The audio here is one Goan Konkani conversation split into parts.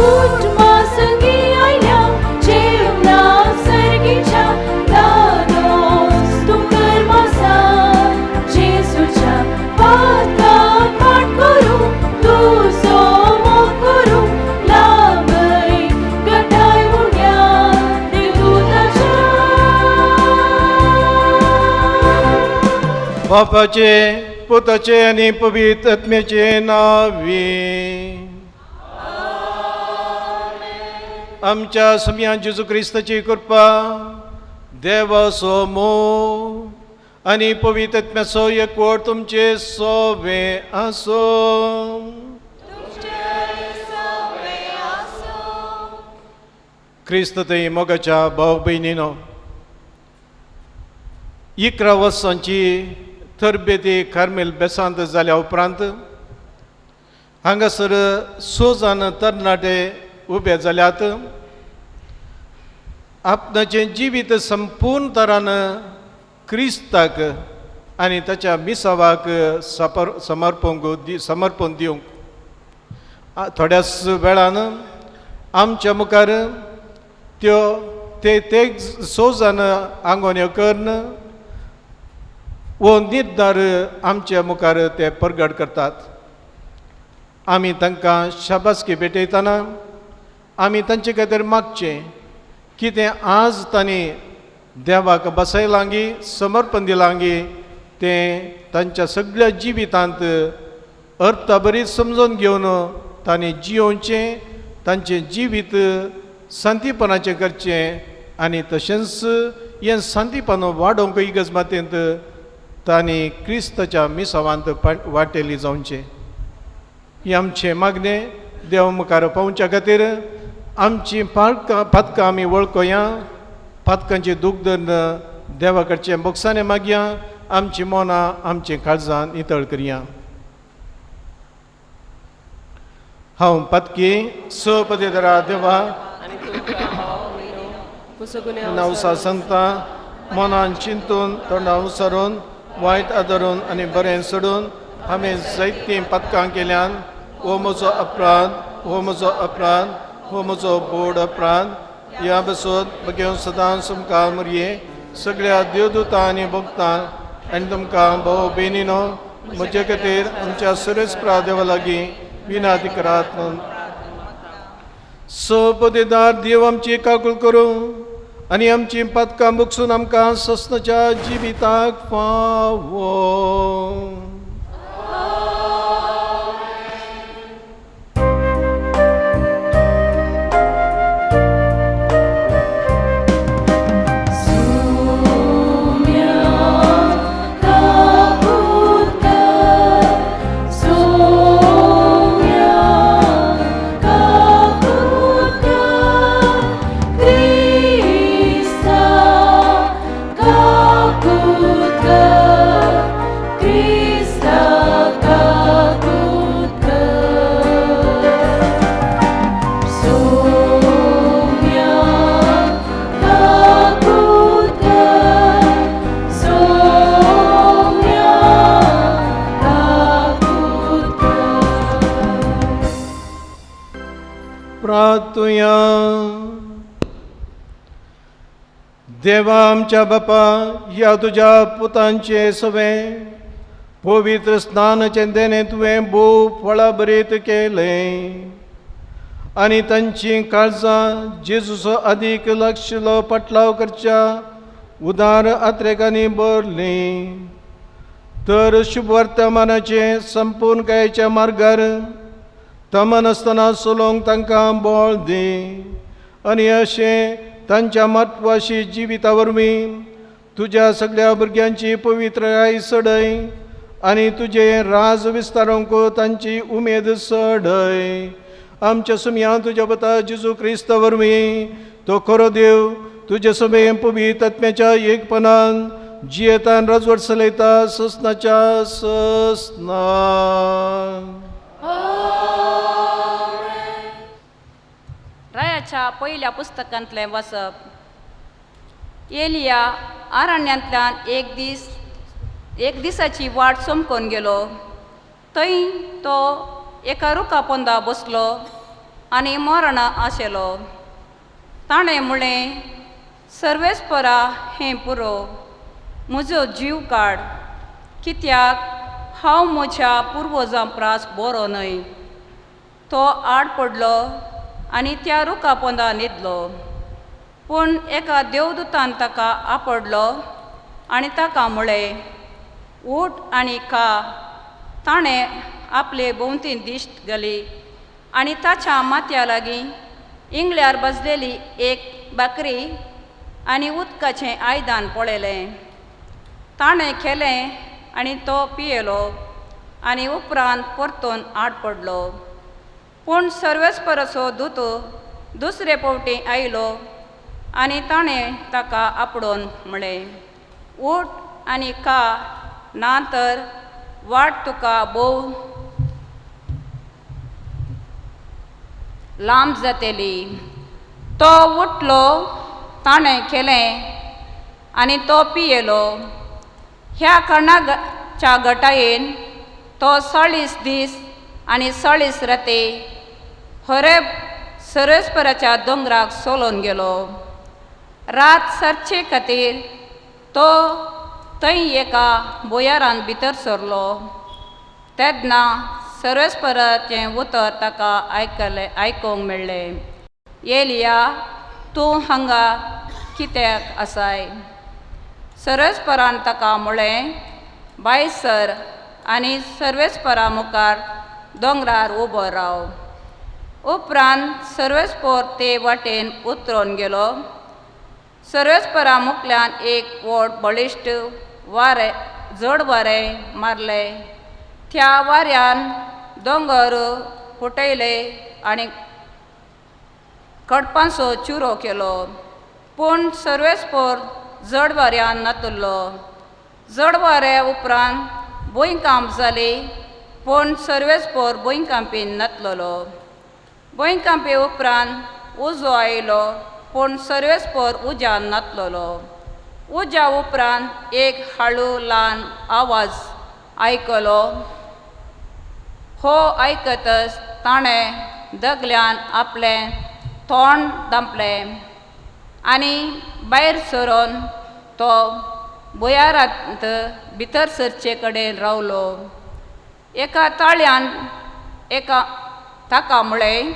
कुटुंबा संगी आयल्या जेवणाक सर्गीच्या दादोस तूं कर्मासा जेजूच्या पादकाक पाठ करूं तुजो मोग करूं लागय गटाय उण्या देवदूताच्या. बापाचे, पुताचे आनी पवित्र आत्म्याचे नांवे. आमच्या सम्या जेजू क्रिस्ताची कृपा, देवाचो मोग आनी पवित्र आत्म्याचो एकवट तुमचे सोवे आसो. क्रिस्त थंय मोगाच्या भाव भयणीनो, 11 वर्सांची तरबेती कार्मेल बेसांत जाल्या उपरांत हांगासर स जाण तरणाटे उबे जाल्यात. आपणाचें जिवीत संपूर्ण तरान क्रिस्ताक आनी ताच्या मिसावाक समर्पण समर्पण दिवंक थोड्याच वेळान आमच्या मुखार त्यो ते ते स जाण आंगोन्यो करून वो निर्धार आमच्या मुखार ते परगट करतात. आमी तांकां शाबासकी भेटयतना आमी तांचे खातीर मागचें कितें आज तांणी देवाक बसयलांगी, समर्पण दिलांगी, तें तांच्या सगळ्या जिवितांत अर्थाबरीत समजून घेवन तांणी जियोवचें, तांचें जिवीत शांतीपणाचें करचें आनी तशेंच हें शांतीपण वाडोवंक इगर्ज मातेंत तांणी क्रिस्ताच्या मिसावांत वाटेली जावचें. ही आमचें मागणें देव मुखार पावच्या खातीर आमची पालकां पातकां आमी वळखोया, पातकांची दूख धरून देवा कडचें बोगसाणें मागया, आमची मनां आमचीं काळजां नितळ करया. हांव पातकी स पदेदरा देवा नवसा सांगता, मनान चिंतून, तोंडान सरून, वायट आदरून आनी बरें सोडून हांवें जायतीं पातकां केल्यान. हो म्हजो अपराध, हो म्हजो अपराध, हो म्हजो बोड अपराध. ह्या बसत बगेवन सदां तुमकां मुरये सगळ्या देवदूतां आनी भोगतां आनी तुमकां भाव भयणीनो म्हजे खातीर आमच्या सुरेश देवा लागीं विनाती करात म्हूण. सपदेदार देव आमची काकूळ करूं आनी आमची पातकां बुकसून आमकां सस्नाच्या जिविताक फावो. प्रार्थुया. देवा आमच्या बापा, ह्या तुज्या पुतांचे सवें पवित्र स्नानाचें देणें तुवें भोव फळां बरीत केलें आनी तांचीं काळजां जेजूचो अदीक लक्षलो पटलाव करच्या उदार आत्रेकांनी भरलीं. तर शुभवर्तमानाचें संपूर्ण कायच्या मार्गार तमनासतना चलोवंक तांकां बळ दी आनी अशें तांच्या म्हत्वाशी जिविता वरवीं तुज्या सगळ्या भुरग्यांची पवित्रकाय सडय आनी तुजें राज विस्तारूंक तांची उमेद सडय. आमच्या सुमया तुज्या पता जेजू क्रिस्ता वरवीं, तो खरो देव, तुजे समें पवित्र आत्म्याच्या एकपणान जियेतान राजवट चलयता ससनाच्या ससना. रायाच्या पयल्या पुस्तकांतलें वाचप. एलिया आरण्यांतल्यान एक दिसाची वाट चमकोन गेलो. थंय तो एका रुखा पोंदा बसलो. आनी मरण आशिल्लो. ताणें म्हणलें, सर्वेस्परा हें पुरो, म्हजो जीव काड, कित्याक हांव म्हज्या पुर्वजां प्रास बरो न्हय. तो आड पडलो आनी त्या रुखा पोंदा न्हिदलो. पूण एका देवदूतान ताका आपडलो आनी ताका म्हळें, उठ आनी खा. ताणें आपले भोंवती दिश्ट घाली आनी ताच्या माथ्या लागीं इंगळ्यार बसलेली एक बाकरी आनी उदकाचें आयदन पळयलें. ताणें केलें आनी तो पियेलो आनी उपरांत परतून आड पडलो. पूण सर्वेस्पराचो दूत दुसरे फावटी आयलो आनी ताणें ताका आपडोवन म्हळें, उठ आनी खा, ना तर वाट तुका भोव लांब जातली. तो उठलो, ताणें केलें आनी तो पियेलो. ह्या कारणाच्या गटायेन तो 40 दीस आनी 40 राती होरेब सर्वेस्पराच्या दोंगराक सोलोवन गेलो. रात सरचे खातीर तो थंय एका बोयारान भितर सरलो. तेन्ना सर्वेस्पराचें उतर ताका आयकूंक मेळ्ळें, एलिया, तूं हांगा कित्याक आसाय? सर्वेस्परान ताका म्हळें, भायर सर आनी सर्वेस्परा मुखार दोंगरार उबो राव. उपरांत सर्वेस्पर ते वाटेन उतरून गेलो. सर्वेस्परा मुखल्यान एक व्हड बळिश्ट वारें, जड वारें मारलें. त्या वाऱ्यान दोंगर फुटयले आनी कडपांचो चिरो केलो. पूण सर्वेस्पर जड वाऱ्यान नातुरलो. जड वाऱ्या उपरांत भुंयकांप जाली, पूण सर्वेस्पर भुंयकांपीन नातलेलो. भुंयकांपी उपरांत उजो आयलो, पूण सर्वेस्पर उज्यान नातलेलो. उज्या उपरांत एक हाळू ल्हान आवाज आयकलो. हो आयकतच ताणें दगल्यान आपलें तोंड धांपलें आनी भायर सरून तो भुंयारांत भितर सरचे कडेन रावलो. एका ताळ्यान एका ताका म्हळें,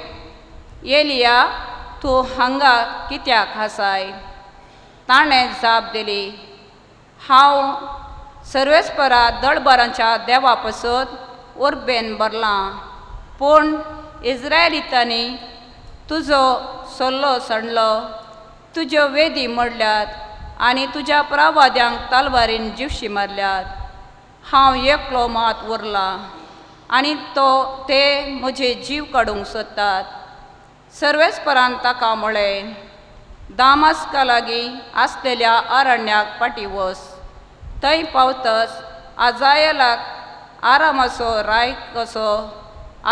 एलिया, तूं हांगा कित्याक आसाय? ताणें जाप दिली, हांव सर्वेस्परा दळबरांच्या देवा पसत उर्बेन भरलां, पूण इस्रायलितांनी तुजो सल्लो सांडलो, तुज्यो वेदी मोडल्यात आनी तुज्या प्रवाद्यांक तलवारीन जिवशी मारल्यात. हांव एकलो मात उरलां आनी तो ते म्हजे जीव काडूंक सोदतात. सर्वेस्परान ताका म्हळें, दामास्का लागीं आसलेल्या अरण्याक फाटीं वच. थंय पावतच आजायलाक आरामाचो राय कसो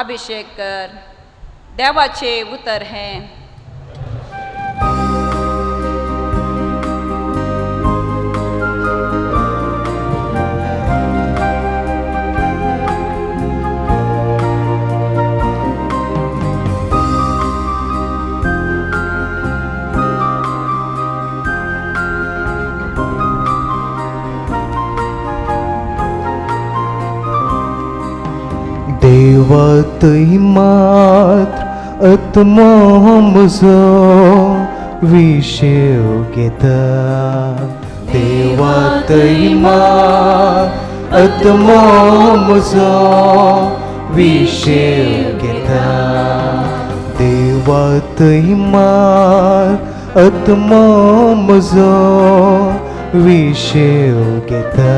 अभिशेक कर. देवाचें उतर हें. देवा तुय मात्र आत्मो म्हजो विशेव घेता. देवा तुय मात्र आत्मो म्हजो विशेव घेता. देवा तुय मात्र आत्मो म्हजो विशेव घेता.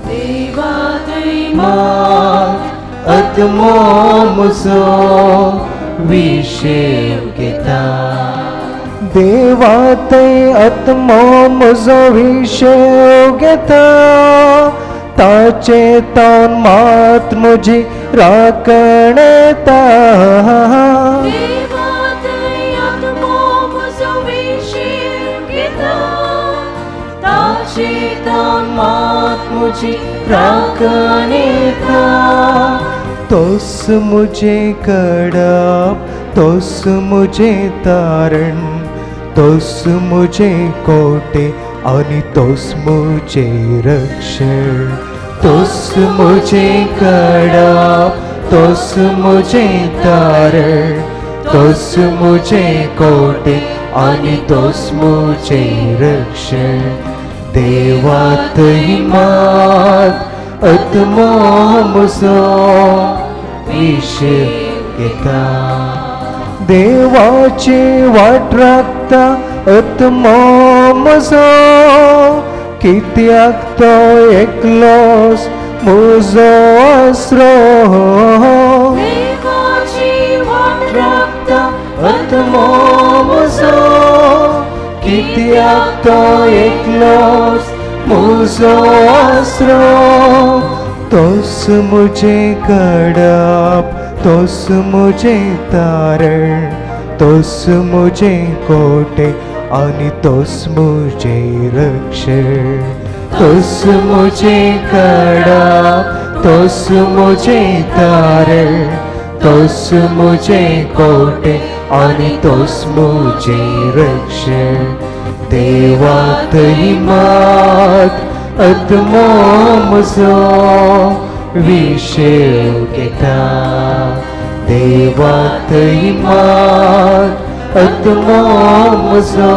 देवा तुय मात्र आत्मो म्हजो विशेव घेता. देवा थंय आत्मो म्हजो विशेव घेता. ताचे तावन मात म्हजी राखण येता. देवा थंय आत्मो म्हजो विशेव घेता. ताचे तावन मात म्हजी राखण येता. तोस म्हजें कडप तोस मुझे तारण, तोस मुझे कोटे आनी तोस मुझे रक्षण। तोस मुझे कडा, तोस मुझे तारण, तोस मुझे कोटे आनी तोस मुझे रक्षण। देवा थंय मात आत्मो म्हजो विशेव घेता। देवाची वाट राखता आत्मो म्हजो, कित्याक तो एकलोच म्हजो आसरो। देवाची वाट राखता आत्मो म्हजो, कित्याक तो एकलोच म्हजो आसरो। तोस मुझे कडप, तोस मुझे तारण, तोस मुझे कोटे आनी तोस मुझे रक्षण। तोस मुझे कडप, तोस मुझे तारण, तोस मुझे कोटे आनी तोस मुझे रक्षण। देवा थंय मात आत्मो म्हजो विशेव घेता। देवा थंय मात आत्मो म्हजो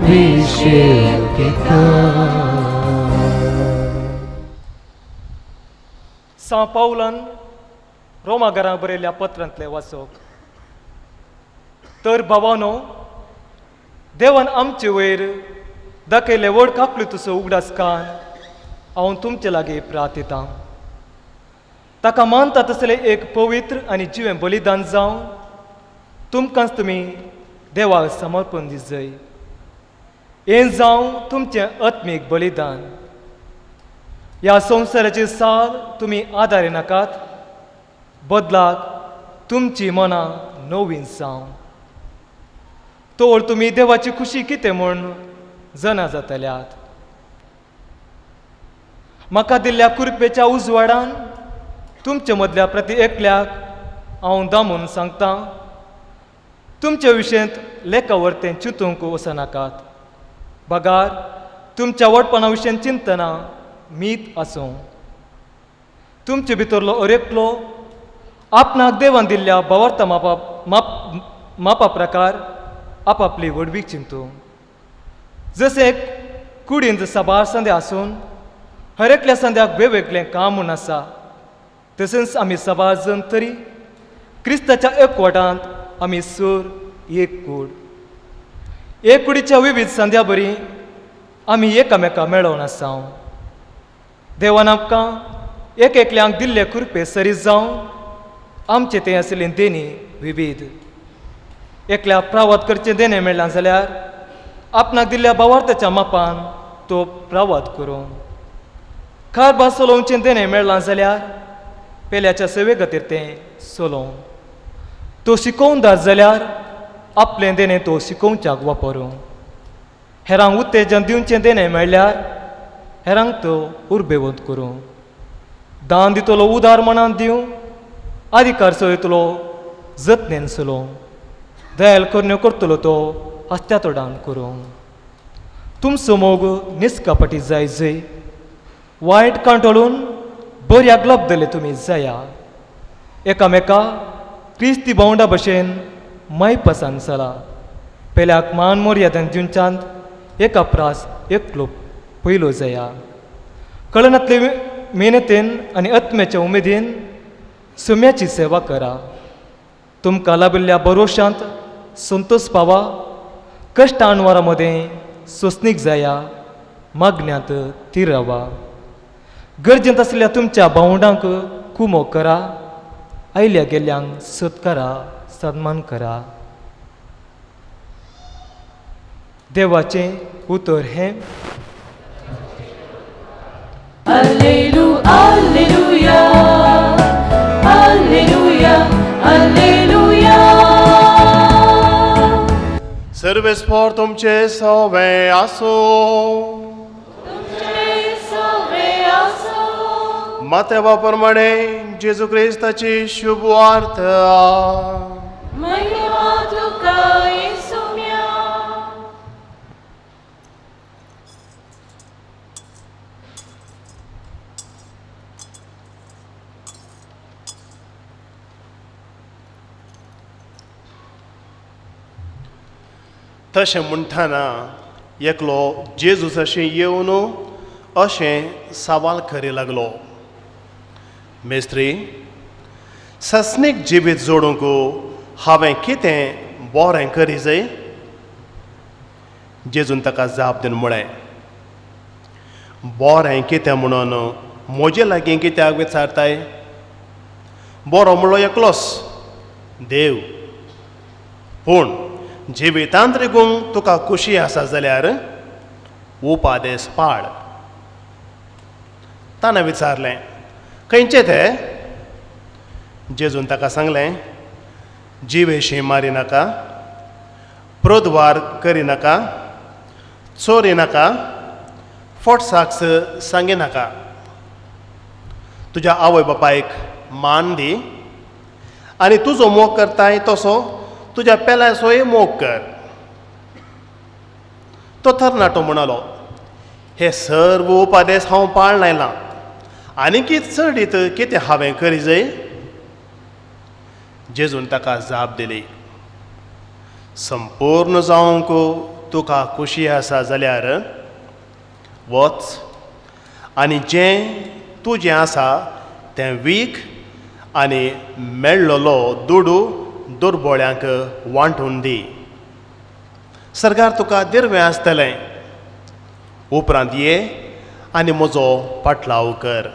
विशेव घेता। सां पावलान रोमा घरां बरयल्ल्या पत्रांतलें वाचप। तर भावानो, देवान आमचे वयर दाखयल्ले व्हड काकळुतीचो उगडास कान हांव तुमचे लागीं प्रार्थयतां। ताका मानता तसलें एक पवित्र आनी जिवें बलिदान जावं तुमकांच तुमी देवाक समर्पण दिजय। हें जावं तुमचें आत्मीक बलिदान। ह्या संवसाराची साल तुमी आदारी नाकात, बदलाक तुमची मनां नवीन जावं। तोर तुमी देवाची खुशी कितें म्हूण जना जातल्यात। म्हाका दिल्ल्या कुरपेच्या उजवाडान तुमचे मदल्या प्रति एकल्याक हांव दामून सांगता, तुमचे विशयंत लेखा वरतें चिंतूंक वचनाकात, बगार तुमच्या व्हडपणा विशयन चिंतना मीत आसूं। तुमचे भितरलो अरेकलो आपणाक देवान दिल्ल्या भावार्थ मापा माप मापा प्रकार आपापली व्हडवीक चिंतू। जशें कुडींत साबार संद्या आसून हर एकल्या संद्याक वेगवेगळें काम म्हूण आसा, तशेंच आमी साबार जण तरी क्रिस्ताच्या एकवटांत आमी सूर एक कूड। एक कुडीच्या विविध संद्या बरी आमी एकामेका मेळोवन आसा। देवान आमकां एक एकल्यांक दिल्ले कुरपे सरी जावन आमचे तें आशिल्ली देणी विविध। एकल्या प्रावाद करचें देणें मेळ्ळां जाल्यार आपणाक दिल्ल्या भावार्थाच्या मापान तो प्रावाद करूं। कारभार चलोवचें देणें मेळ्ळां जाल्यार पेल्याच्या सेवे खातीर तें चलोवं। तो शिकोवंदार जाल्यार आपलें देणें तो शिकोवच्याक वापरूं। हेरांक उत्तेजन दिवचें देणें मेळ्ळ्यार हेरांक तो उर्बेवंत करूं। दान दितलो उदार मनान दिवं, अधिकार चलयतलो जतनेन चलोवं, दयाल करण्यो करतलो तो हस्त्या तोडान करूं। तुमचो मोग निस्कापटी जाय जय, वायट कांटोळून बऱ्याक लब्दले तुमी जाया। एकामेका क्रिस्ती भावंडा भशेन मायपासान चला। पेल्याक मान मर्यादान दिवच्यांत एका प्रास एकलो पयलो जाया। कळनातले मेहनतीन आनी आत्म्याच्या उमेदीन सुम्याची सेवा करा। तुमकां लाबिल्ल्या भरोशांत संतोष पावा। कश्ट आणवारा मदें सोंसणीक जाया, मागण्यांत तिरावा। गरजेंत आशिल्ल्या तुमच्या भावंडांक कुमो करा, आयल्या गेल्ल्यांक सत्कारा सन्मान करा। देवाचें उतर हें। Alleluia, alleluia, alleluia, alleluia. सर्वेस्पोर तुमचे सवे आसूं। तुमचे सवे आसूं। मातेवा प्रमाणे जेजू क्रिस्ताची शुभ वार्ता। महिमा तुका येसुम्या. तशें म्हणटना एकलो जेजूस अशें येवन अशें सवाल करी लागलो, मेस्त्री, सस्नीक जिवीत जोडूंक हांवें कितें बरें करी जाय? जेजून ताका जाप दिवन म्हळें, बरें कितें म्हणून म्हजे लागीं कित्याक विचारताय? बरो म्हणलो एकलोच देव, पूण जिवितांत रिगूंक तुका खुशी आसा जाल्यार उपादेस पाळ. ताणें विचारलें, खंयचे ते? जेजून ताका सांगलें, जिवेशी मारी नाका, प्रोद्वार करिनाका, चोरी नाका, फोटसाक्स सांगी नाका, तुज्या आवय बापायक मान दी आनी तुजो मोग करताय तसो तुज्या पेल्याचोय मोग कर. तो तरणाटो म्हणालो, हे सर्व उपादेस हांव पाळन आयलां, आनीक चडीत कितें हांवें करी जाय? जेजून ताका जाप दिली, संपूर्ण जावंक तुका खुशी आसा जाल्यार वच आनी जें तुजें आसा तें वीक आनी मेळ्ळलो दुडू दुर्बोळ्यांक वांटून दी, सरकार तुका दिरवें आसतलें. उपरांत ये आनी म्हजो पाटलाव कर.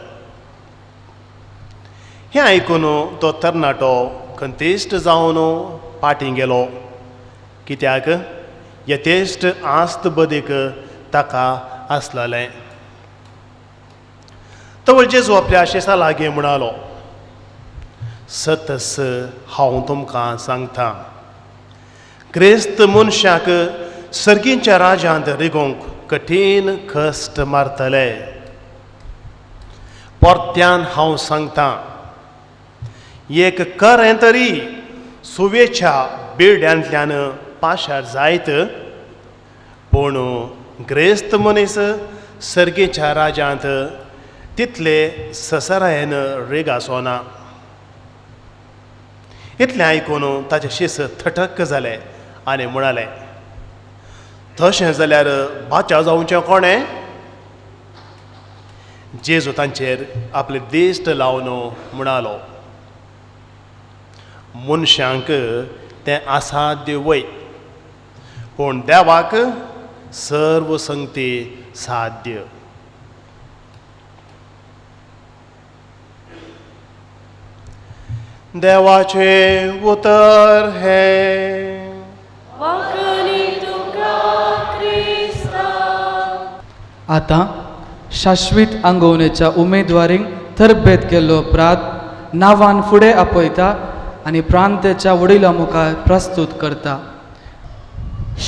हें आयकून तो तरणाटो खंतिश्ट जावन पाटीं गेलो, कित्याक यथेश्ट आस्त बदीक ताका आसलेलें. तवळ जेजू आपल्या शेसा लागीं म्हणालो, सतस हांव तुमकां सांगता, क्रिस्त मनशाक सर्गींच्या राजांत रिगोवंक कठीण कश्ट मारतले. परत्यान हांव सांगता, एक करें तरी सुवेच्या बिरड्यांतल्यान पाशार जायत, पूण ग्रेस्त मनीस सर्गीच्या राजांत तितले ससरायेन रिगाचो ना. इतलें आयकून ताचे शीस थटक जाले आनी म्हणाले, तशें जाल्यार बाच्या जावचें कोणें? जेजू तांचेर आपले दिश्ट लावन म्हणालो, मनशांक तें असाध्य वय, पूण देवाक सर्व संगती साध्य. देवाचें उतर हें. वाकणी तुका क्रिस्ता. आतां शाश्वीत आंगवणेच्या उमेदवारींक तरबेत केल्लो प्रात नांवान फुडें आपयता आनी प्रांताच्या वडिलां मुखार प्रस्तूत करता.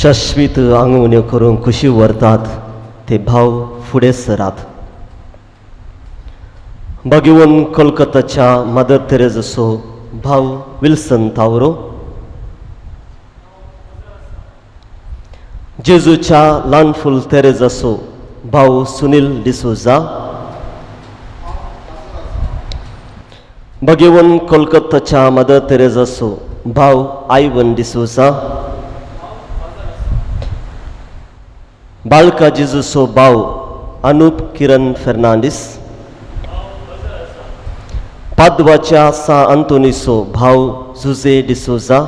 शाश्वीत आंगवण्यो करूंक खुशी व्हरतात ते भाव फुडें सरात. बागेवन कोलकाताच्या मदर तेरेजाचो भाव विल्सन तावरो, जेजूच्या ल्हानफूल तेरेजाचो भाव सुनील डिसोजा, बागेवन कोलकाताच्या मदर तेरेजाचो भाव आयवन डिसोजा, बाळका जेजूचो भाव अनुप किरण फेर्नांडीस, पादवाच्या सा अंतोनीचो भाव जुजे डिसोजा,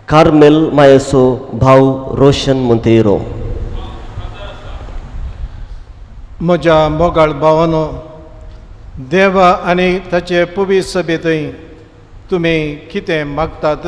कार्मेल मायेचो भाव रोशन मोंतेरो. म्हज्या मोगाळ भावानो, देवा आनी ताचे पवित्र सभेंतय तुमी कितें मागतात?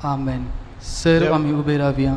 आमेन. सर्व आमी उबे रावया.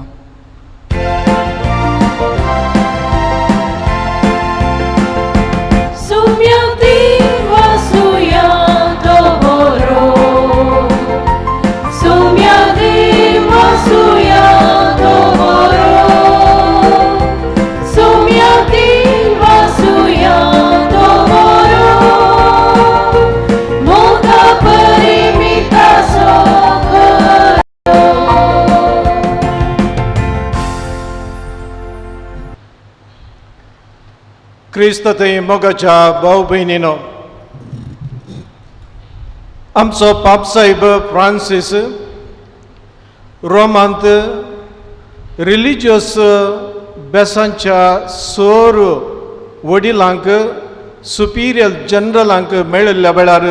क्रिस्त थंय मोगाच्या भाव भयणीनो, आमचो पापसाहेब फ्रांसीस रोमांत रिलिजियस बेसांच्या सोर वडिलांक, सुपिरियर जनरलांक मेळिल्ल्या वेळार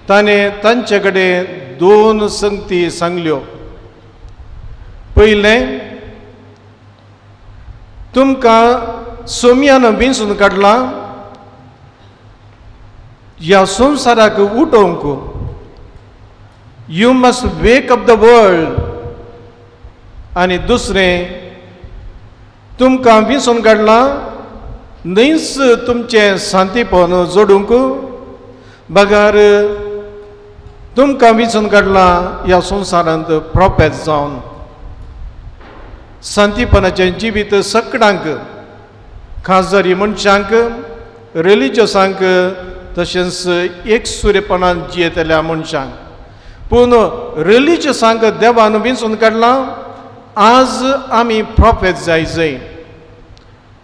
ताणें तांचे कडेन दोन संगती सांगल्यो. पयलें, तुमकां सोम्यान विंचून काडलां ह्या संवसाराक उठोवंक. You must wake up the world. आनी दुसरें, तुमकां विंचून काडलां न्हयच तुमचें शांतीपण जोडूंक, बगर तुमकां विंचून काडलां ह्या संवसारांत प्रोपेत जावन शांतीपणाचें जिवीत सकडांक, खाजरी मनशांक, रिलिजियसांक, तशेंच एकसुरेपणान जियेतल्या मनशांक. पूण रिलिजियसांक देवान विंचून काडलां. आज आमी प्रोफेत जाय जय.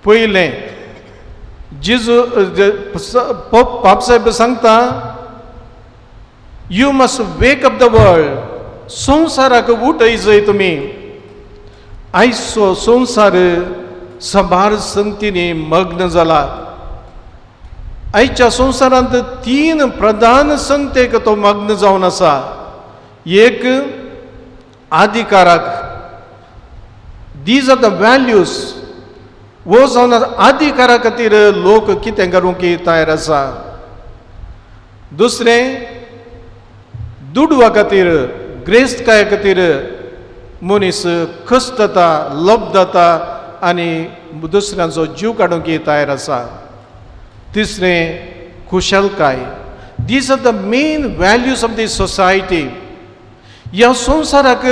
पयलें, जेजू पापसाहेब सांगता, you must wake up the world. संवसाराक उठय जय तुमी. आयचो संवसार साबार संगतींनी मग्न जाला. आयच्या संवसारांत तीन प्रधान संगतेक तो मग्न जावन आसा. एक, अधिकाराक. These are the values. वो जावन अधिकारा खातीर लोक कितें करूंक तयार आसा. दुसरें, दुडवा खातीर, ग्रेस्तकाये खातीर मनीस खसता, लब्धता आनी दुसऱ्यांचो जीव काडूंक तयार आसा. तिसरें, खुशालकाय. These are the main values of the society. ह्या संवसाराक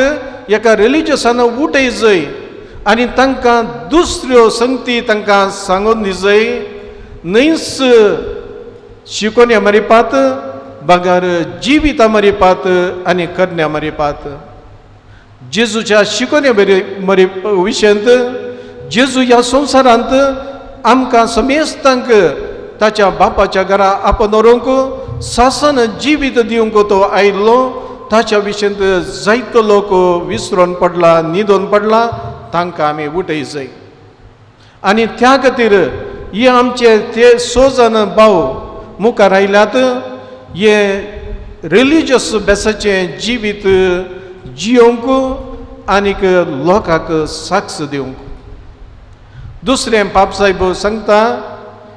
एका रिलिजियसान उठय जय आनी तांकां दुसऱ्यो संगती तांकां सांगून दिजय, न्हयच शिकोवण्या मरिपात, बगर जिविता मरिपात आनी करण्या मरिपात. जेजूच्या शिकोवण्या मरी मरी विशयांत जेजू ह्या संवसारांत आमकां समेस्तांक ताच्या बापाच्या घरा आपोवन व्हरूंक, सासन जिवीत दिवंक तो आयिल्लो. ताच्या विशयांत जायतो लोक विसरोन पडला, न्हिदोन पडला. तांकां आमी उठय जाय आनी त्या खातीर हे आमचे ते स जाण भाव मुखार आयल्यात, हे रिलिजियस बेसाचें जिवीत जियोवंक आनीक लोकांक साक्ष दिवंक. दुसरें, पापसाहेब सांगता,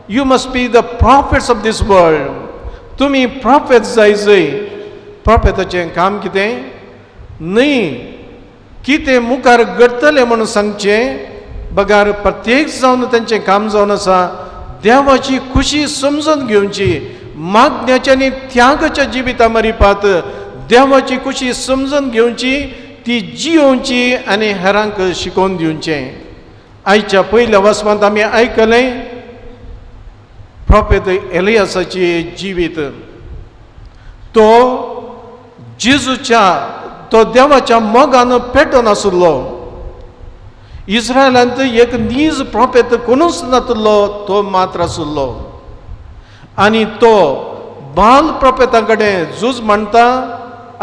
you must be the prophets of this world. तुमी प्रॉफेट जाय जय. प्रॉफेटाचें काम कितें? न्हय कितें मुखार घडटलें म्हणून सांगचें, बगार प्रत्येक जावन तेंचें काम जावन आसा देवाची खुशी समजून घेवची. मागण्याच्या आनी त्यागाच्या जिविता मरिपात देवाची खुशी समजून घेवची, ती जियोवची आनी हेरांक शिकोवन दिवचें. आयच्या पयल्या वसमांत आमी आयकलें प्रोफेत एलियासाची जिवीत. तो जेजूच्या, तो देवाच्या मोगान पेटोन आशिल्लो. इस्रायलांत एक नीज प्रोफेत कोणूच नातलो, तो मात्र आशिल्लो आनी तो बाल प्रोफेतां कडेन झूज मांडटा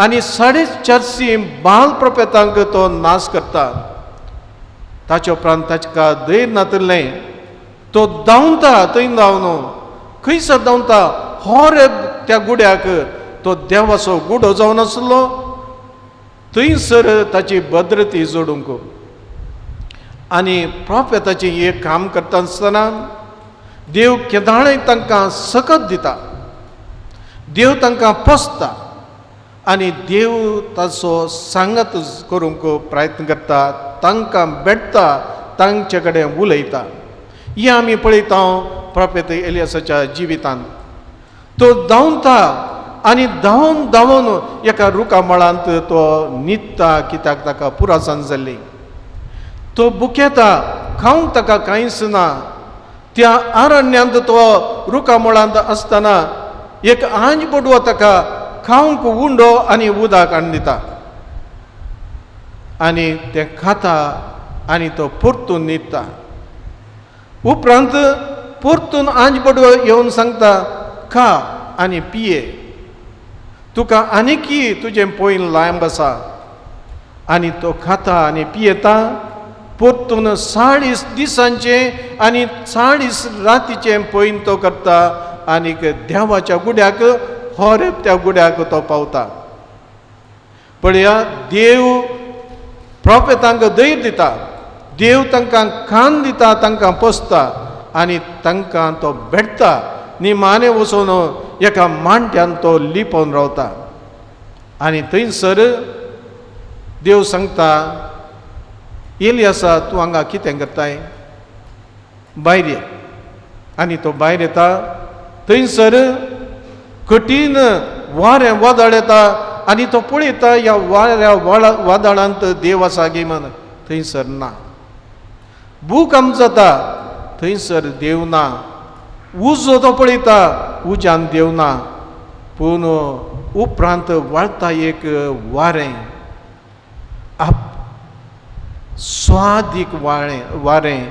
आनी 450 बाल प्रोफेतांक तो नाश करता. ताचे उपरांत ताका धैर्य नातिल्लें. तो धांवता थंय धांवन. खंयसर धांवता? होर त्या गुड्याक. तो देवाचो गुडो जावन आसलो, थंयसर ताची भद्रती जोडूंक. आनी प्रोफेताचें एक काम करता आसतना देव केदाळय तांकां सकत दिता, देव तांकां पोसता आनी देव ताचो सांगात करूंक प्रयत्न करता, तांकां भेटता, तांचे कडेन उलयता. हें आमी पळयता प्रोफेत एलियासाच्या जिवितांत. तो धांवता आनी धांवन धांवन एका रुखा मळांत तो न्हिदता, कित्याक ताका पुरासान जाल्ली. तो बुकेता, खावंक ताका कांयच ना. त्या अरण्यांत तो रुखा मुळांत आसतना एक आंज बोडवो ताका खावंक उंडो आनी उदक हाडून दिता आनी तें खाता आनी तो परतून न्हिदता. उपरांत परतून आंज बडवो येवन सांगता, खा आनी पिये, तुका आनीकी तुजें पयन लांब आसा. आनी तो खाता आनी पियेता. परतून 40 दिसांचें आनी 40 रातीचें पयन तो करता आनीक देवाच्या गुड्याक, होरेब त्या गुड्याक तो पावता. पळया, देव प्रोफेतांक धैर्य दिता, देव तांकां खान दिता, तांकां पोसता आनी तांकां तो भेटता. निमाणें वचून एका मांट्यान तो लिपोवन रावता आनी थंयसर देव सांगता, एलियासा तूं हांगा कितें करताय, भायर ये. आनी तो भायर येता. थंयसर कठीण वारें वादळ येता आनी तो पळयता ह्या वाऱ्या वादळांत देव आसा गी म्हण, थंयसर ना. भूकंप जाता, थंयसर देव ना. उजो तो पळयता, उज्यान देव ना. पूण उपरांत वाळता एक वारें, आप स्वादीक वारें,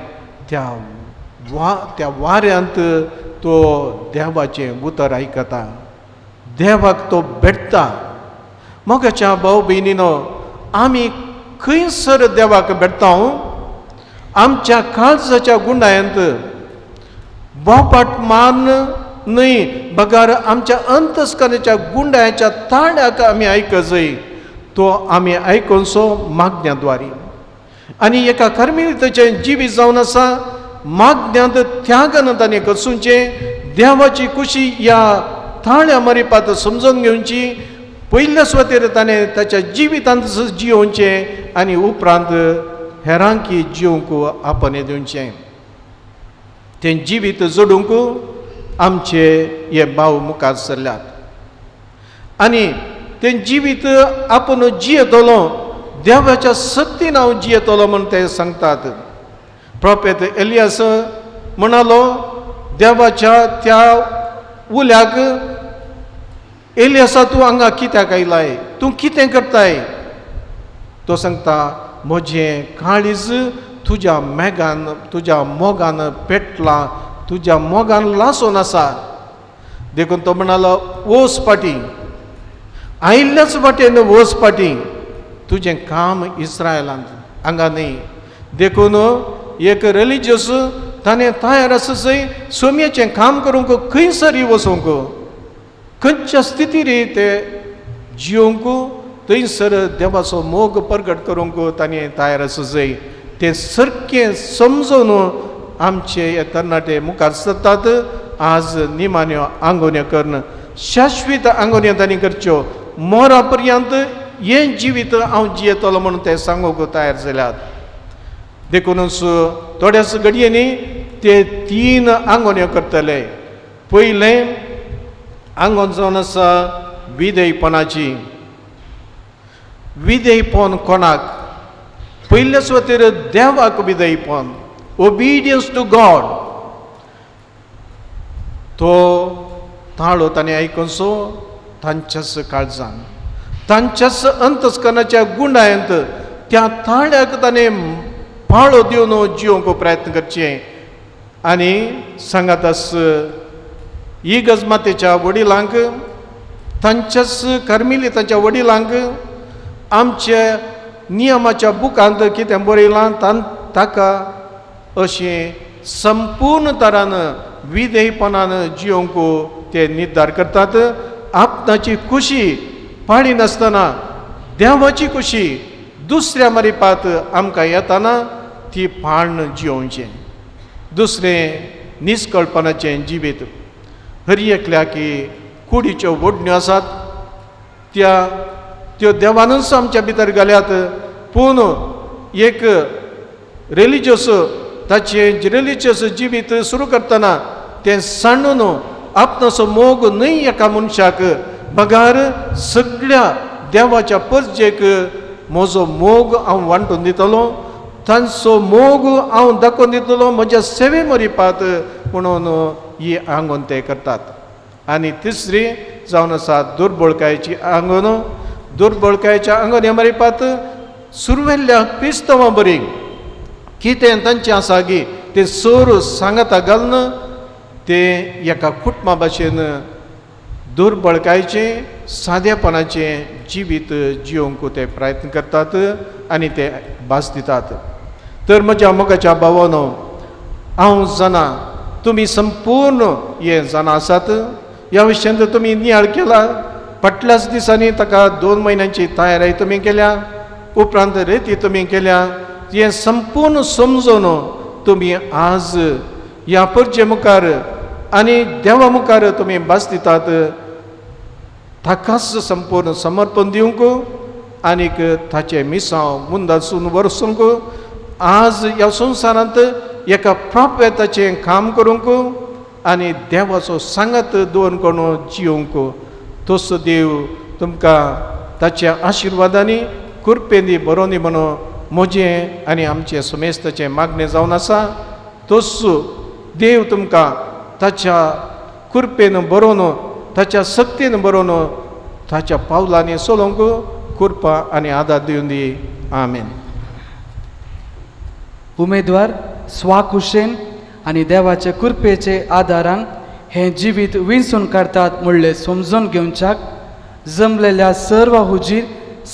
त्या वाऱ्यांत तो देवाचें उतर आयकता, देवाक तो भेटता. मोगाच्या भाव भयणीनो, आमी खंयसर देवाक भेटता? आमच्या काळजाच्या गुंडायांत बोपाट मारून न्हय, बगर आमच्या अंतस्करणाच्या गुंडायाच्या ताळ्याक आमी आयकजय, तो आमी आयकोनसो मागण्या द्वारी. आनी एका कर्मिलिताचें जिवीत जावन आसा, मागण्यांत त्यागान ताणें करसूचें, देवाची खुशी ह्या ताळ्या मरिपात समजून घेवची. पयल्या सुवातेर ताणें ताच्या जिवितांत जियोवचें आनी उपरांत हेरांकी जिवंक आपणे दिवचें. तें जिवीत जोडूंक आमचे हे भाव मुखार सरल्यात आनी तें जिवीत आपूण जियेतलो, देवाच्या सक्तीन हांव जियेतलो म्हूण ते सांगतात. प्रोफेत एलियास म्हणालो देवाच्या त्या उल्याक, एलियासा तूं हांगा कित्याक आयलाय, तूं कितें करताय? तो सांगता, म्हजें काळीज तुज्या मेगान, तुज्या मोगान पेटलां, तुज्या मोगान लासून आसा. देखून तो म्हणालो, वोस पाटी, आयिल्ल्याच वाटेन वोस पाटी, तुजें काम इस्रायलांत हांगा न्हय. देखून एक रिलिजियस ताणें तयार आसा जंय सोमयेचें काम करूंक, खंयसरी वचूंक, खंयच्या स्थितीर ते जिवंक, थंयसर देवाचो मोग प्रगट करूंक ताणें तयार आसा जंय. तें सारकें समजून आमचे हे तरणाटे मुखार सरतात. आज निमाण्यो आंगोवण्यो करून शाश्वीत आंगोवण्यो तांणी करच्यो, मोरा पर्यंत हें जिवीत हांव जियेतलो म्हणून ते सांगूंक तयार जाल्यात. देखूनच थोड्याच घडयेंनी ते 3 आंगोवण्यो करतले. पयलें आंगोवन जावन आसा विधेयपणाची. विधेयपण कोणाक? पयल्या सुवातेर देवाक विधेयपण, ओबिडियन्स टू गॉड. तो ताळो ताणें आयकोनसो तांच्याच काळजान, तांच्याच अंतस्करणाच्या गुंडायंत त्या ताळ्याक ताणें पाळो दिवन जिवंक प्रयत्न करचें. आनी सांगात इगर्ज मातेच्या वडिलांक, तांच्याच कर्मिली तांच्या वडिलांक आमच्या नियमाच्या बुकांत कितें बरयलां ताका अशें संपूर्ण तरान विधेयपणान जिवंक ते निर्धार करतात. आपणाची खुशी पाळिनासतना देवाची खुशी दुसऱ्या मरिपात आमकां येताना ती पाळण जिवोवचें. दुसरें निस्कळपणाचें जिवीत. हर एकल्याक कुडीच्यो ओडण्यो आसात, त्यो देवानूच आमच्या भितर घाल्यात. पूण एक रिलिजियस ताचें रिलिजियस जिवीत सुरू करतना तें सांडून आपणाचो मोग न्हय एका मनशाक, बगार सगळ्या देवाच्या परजेक म्हजो मोग हांव वांटून दितलो, तांचो मोग हांव दाखोवन दितलो म्हज्या सेवे मरिपात म्हणून ही आंगोवन ते करतात. आनी तिसरी जावन आसा दुर्बळकायेची आंगोवन. दुर्बळकायेच्या आंगोवण्या मरिपात सुरवेल्ल्या क्रिस्तांवां बरी कितें तांचें आसा गी तें सोर सांगाता घालून ते एका कुटुंबा भाशेन दुर्बळकायचें सादेपणाचें जिवीत जियोवंक ते प्रयत्न करतात आनी ते भास दितात. तर म्हज्या मोगाच्या भावानो, हांव जाणा तुमी संपूर्ण हें जाणा आसात. ह्या विशयांत तुमी नियाळ केला. फाटल्याच दिसांनी ताका 2 म्हयन्यांची तयारी तुमी केल्या, उपरांत रेती तुमी केल्या. हें संपूर्ण समजून तुमी आज ह्या परचे मुखार आनी देवा मुखार तुमी भास दितात. ताकाच संपूर्ण समर्पण दिवंक आनीक ताचें मिसांव मुंदासून वरसूंक आज ह्या संवसारांत एका प्रोफेताचें काम करूंक आनी देवाचो सांगात दवरून कोण जियोवंक तसो देव तुमकां ताच्या आशिर्वादांनी कृपेंनी बरोवनी म्हणून म्हजें आनी आमचें समेस्ताचें मागणें जावन आसा. तसो देव तुमकां ताच्या कृपेन बरोवन ताच्या सक्तीन बरोवन ताच्या पावलांनी चलोवंक कृपा आनी आदार दिवन दी. आमेन. उमेदवार स्वाकुशेन आनी देवाचे कृपेचे आदारान हें जिवीत विंचून काडटात म्हणलें समजून घेवच्याक जमलेल्या सर्व हुजीर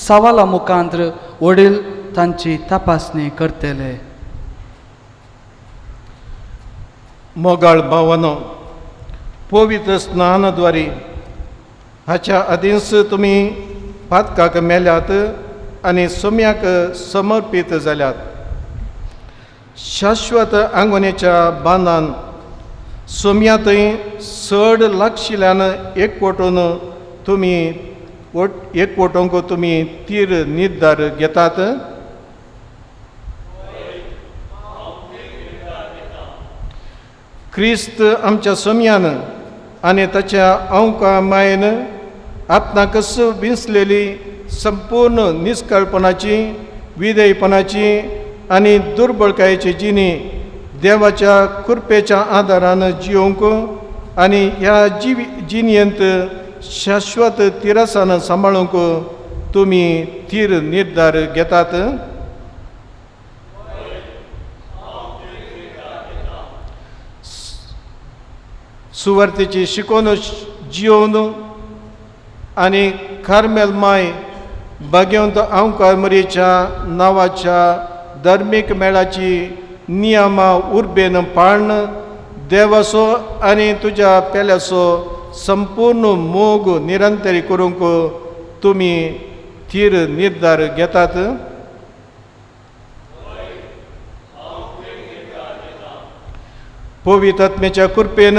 सवाला मुखांत्र वडील तांची तपासणी करतले. मोगाळ भावानो, पवित्र स्नानाद्वारे हाच्या आदींच तुमी पातकाक मेल्यात आनी सोम्याक समर्पीत जाल्यात. शाश्वत आंगवणेच्या बांदान सोम्यांतय चड लागशिल्ल्यान एकवटून तुमी एकवटूंक तुमी तीर निर्धार घेतात. क्रिस्त आमच्या सोम्यान आनी ताच्या अंका मायेन आपणाकच विंचलेली संपूर्ण निष्कळपणाची विधेयपणाची आनी दुर्बळकायेची जिणी देवाच्या कृपेच्या आदारान जियोवंक आनी ह्या जिणयेंत शाश्वत तिरसान सांबाळूंक तुमी तीर निर्धार घेतात. सुवार्थेची शिकोवन जियोवन आनी कार्मेल माय बागेवंत आंवकार मरेच्या नांवाच्या धर्मीक मेळाची नियमां उर्बेन पाळण देवाचो आनी तुज्या पेल्याचो संपूर्ण मोग निरंतरी करूंक तुमी थीर निर्धार घेतात. पवित्र आत्म्याच्या कृपेन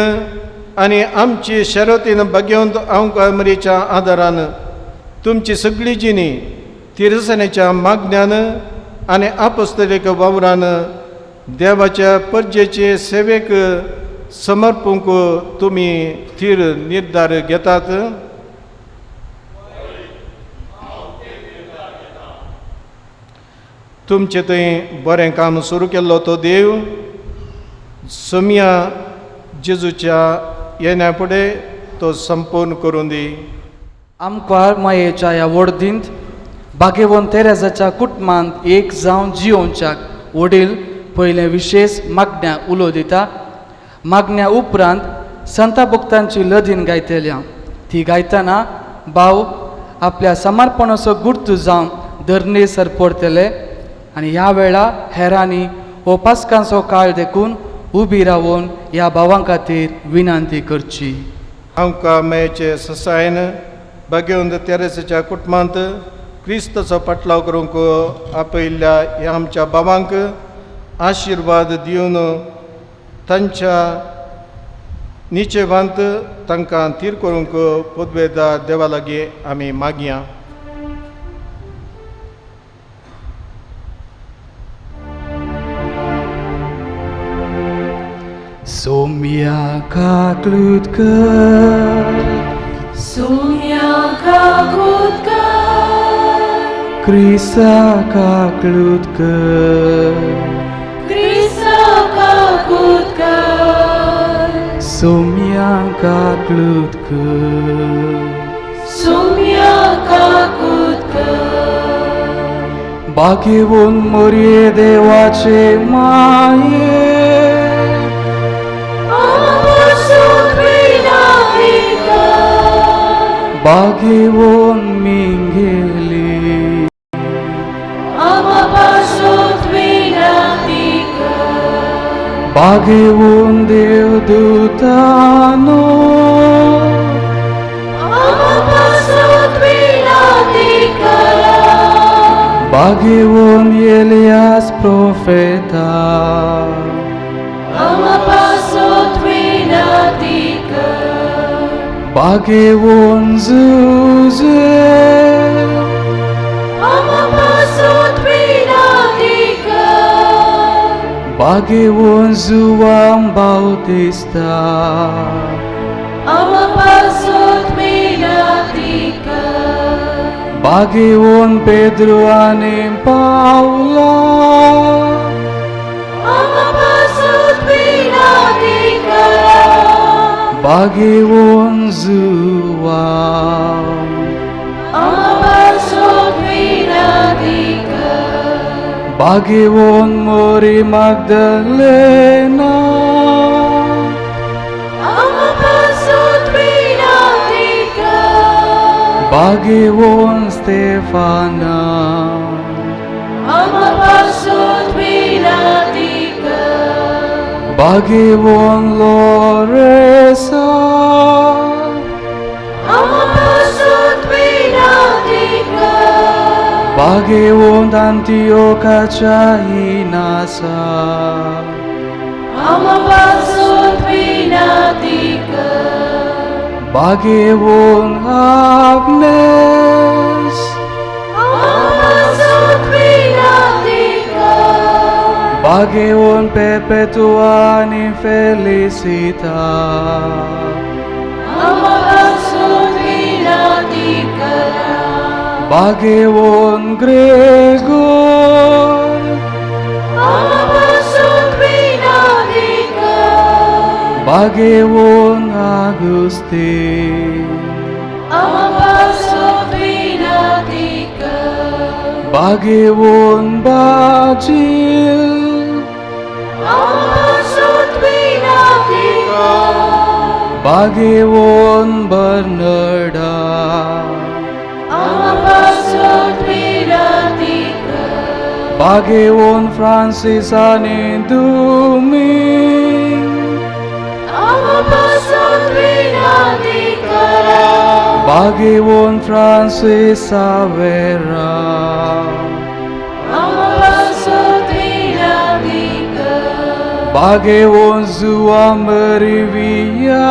आनी आमची शरतीन बागेवंत आंवकार मरेच्या आदारान तुमची सगळी जिणी तिरसनेच्या मागण्यान आनी आपस्तलीक वावरान देवाच्या परजेचे सेवेक समर्पूंक तुमी थीर निर्धार घेतात. तुमचें थंय बरें काम सुरू केल्लो तो देव सोम्या जेजूच्या येण्या फुडें तो संपूर्ण करून दी. आमकां मायेच्या ह्या वडदींत बागेवन तेरेजाच्या कुटुंबांत एक जावन जियोवच्याक वडील पयलें विशेश मागण्या उलो दिता. मागण्या उपरांत संता भक्तांची लदीन गायतल्या. ती गायतना भाव आपल्या समर्पणाचो गुर्तू जावन धरणे सरपडटले आनी ह्या वेळा हेरांनी हो पास्कांचो काळ देखून उबी रावन ह्या भावां खातीर विनंती करची. आमकां मायेचे ससायन बागेवंत तेरेसाच्या कुटुंबांत क्रिस्ताचो पाटलाव करूंक आपयल्ल्या ह्या आमच्या भावांक आशिर्वाद दिवन तांच्या निचेवांत तांकां थीर करूंक पदवेदा देवा लागीं आमी मागया. सोम्या काकलूत कर, सोम्या काकूत कर, क्रिस्ता काकलूत कर, क्रिस्ता काकूत कर, सोम्या काकलूत कर, सोम्या काकूत कर. बागेवन मोरये देवाचे माये, आमचो बागेवन मिंगेली आमा पासत विनंती कर बागेवन देवदूतानो आमा पासत विनंती करा बागेवन एलियास प्रोफेता आमा पासत विनंती कर बागेवन जुजे आमा पासत विनंती कर बागेवन जुवाम बाउतिस्ता आमा पासत विनंती कर बागेवन पेद्रो आनी पावला आमा पासत विनंती करा बागेवन जुवाम आमा पासत विनंती कर बागेवन मोरी मागदलेना आमा पासत विनंती कर बागेवन स्तेफाना आमा पासत विनंती कर बागेवन लोरेसा आमा पासत विनंती कर बागेवन अंतियोकाच्या इनासा आमा पासत विनंती कर बागेवन आग्नेस आमा पासत विनंती कर बागेवन पेपेतुआ आनी फेलिसिता आमा पासत विनंती करा बागेवन ग्रेगोर आमा पासत विनंती कर बागेवन आगुस्तीन आमा पासत विनंती कर बागेवन बाजील आमा पासत विनंती कर बागेवन बर्नडा आमा पासत विनंती कर बागेवन फ्रांसीस आनी दुमींग आमा पासत विनंती करा बागेवन फ्रांसीस सावेरा आमा पासत विनंती कर बागेवन जुआ मरिवियानी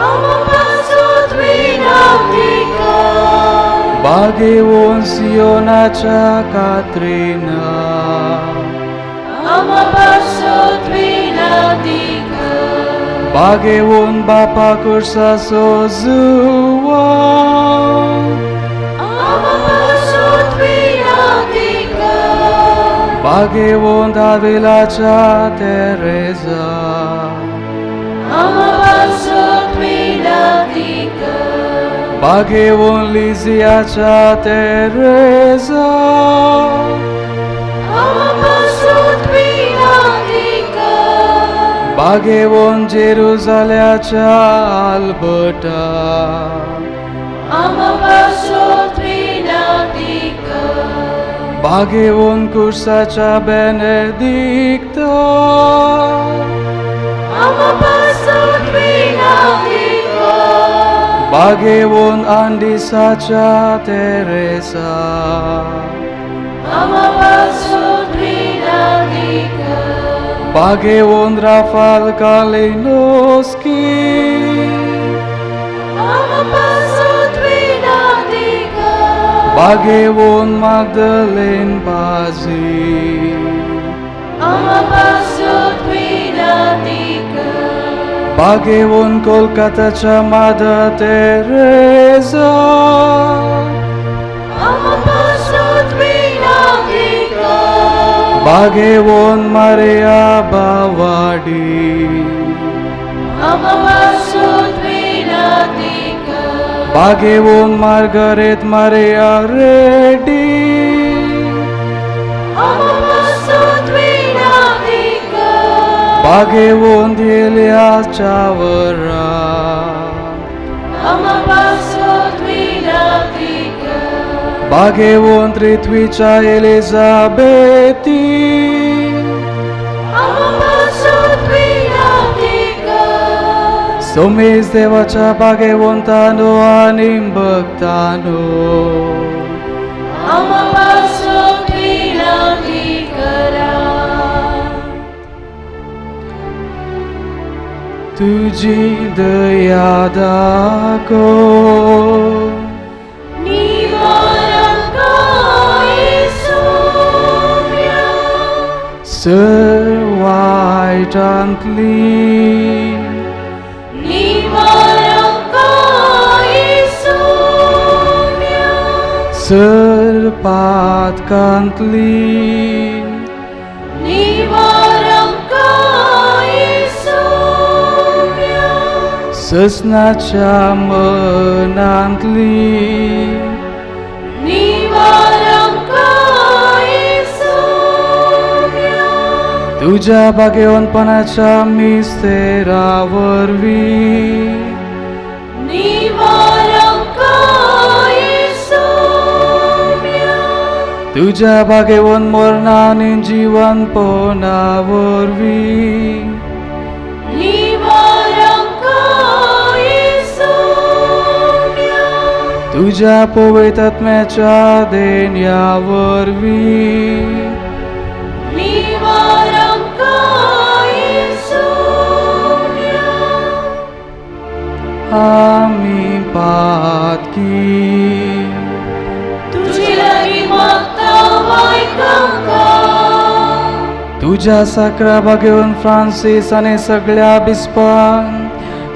आमा पासत विनंती कर बागेवन सियोनाच्या कात्रिना आमा पासत विनंती कर बागेवन बापा कुर्साचो जुआ आमा पासत विनंती कर बागेवन दाविलाच्या तेरेजा आमा पासत विनंती कर बागेवन लिजियाच्या तेरेजा आमा पासत विनंती कर बागेवन जेरुजाल्याच्या आल्बर्टा आमा पासत विनंती कर बागेवन कुर्साच्या बेनेदिक्ता आमा पासत विनंती कर बागेवन अंडिसाच्या तेरेसा आमा पासत विनंती कर बागेवन राफाल कालिनोस्की आमा पासत विनंती कर बागेवन मागदलेन बाजी आमा पासत विनंती कर बागेवन कोलकाताच्या मादर तेरेजा आमा पासत विनंती कर बागेवन मारिया बावाडी आमा पासत विनंती कर बागेवन मार्गरेत मारिया रेड्डी आमा पासत विनंती कर बागेवन दिल्या चावरा बागेवंत रिथ्वीच्या एलिझाबेथी आमा पासत विनंती कर. सोमेश देवाच्या बागेवंतानो आनी भक्तानो आमा पासत विनंती करा. तुजी दया दाखो निवार आमकां येसुव्या. सर वायटांतली निवार आमकां येसुव्या. सर पातकांतली निवार आमकां येसुव्या. ससनाच्या मनांतली निवार आमकां येसुव्या. तुज्या भाग्यवंतपणाच्या मिस्तेरा वरवीं निवार आमकां येसुव्या. तुज्या भाग्यवंत मरणा आनी जिवनपणा वरवीं निवार आमकां येसुव्या. तुज्या पवित्र आत्म्याच्या देण्या वरवीं निवार आमकां येसुव्या. आमी पातकी तुजे लागीं मागता आयक आमकां. तुज्या साकरा भाग्यवंत फ्रांसीस आनी सगळ्या बिस्पांक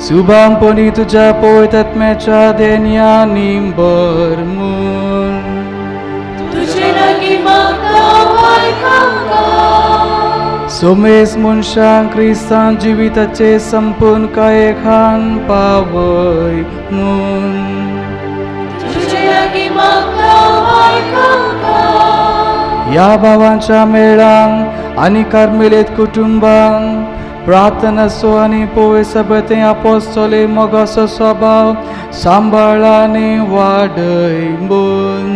सुबामपणी तुज्या पवित्र आत्म्याच्या देण्यांनी भर म्हूण तुजे लागीं मागता आयक आमकां. सोमेस मनशांक क्रिस्तांव जिविताचे संपूर्ण कायखान पावय म्हूण तुजे लागीं मागता आयक आमकां. ह्या भावांच्या मेळांक आनी कार्मेलीत कुटुंबांक प्रार्थना सो आनी पोवे सबते आपोस्तोले मोगाचो स्वभाव सांबाळ आनी वाडय म्हूण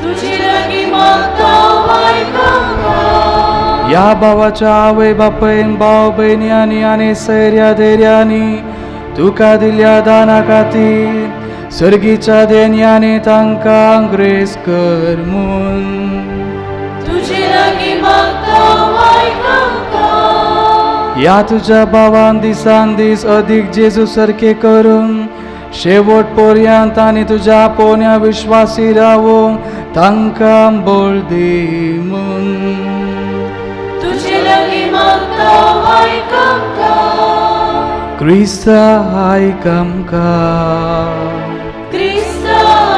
तुजे लागीं मागता आयक आमकां. ह्या भावाच्या आवय बापयन भाव भयण्यांनी आनी सैऱ्या धैर्यांनी तुका दिल्या दाना खातीर सर्गीच्या देण्यांनी तांकां ग्रेस कर म्हूण तुजे लागीं मागता आयक आमकां. ह्या तुज्या भावान दिसान दीस अदीक जेजू सारके करून शेवट पर्यंत आनी तुज्या पोन्या विश्वासी रावूंक तांकां बळ दी म्हूण तुजे लागीं मागता आयक आमकां. क्रिस्ता आयक आमकां. क्रिस्ता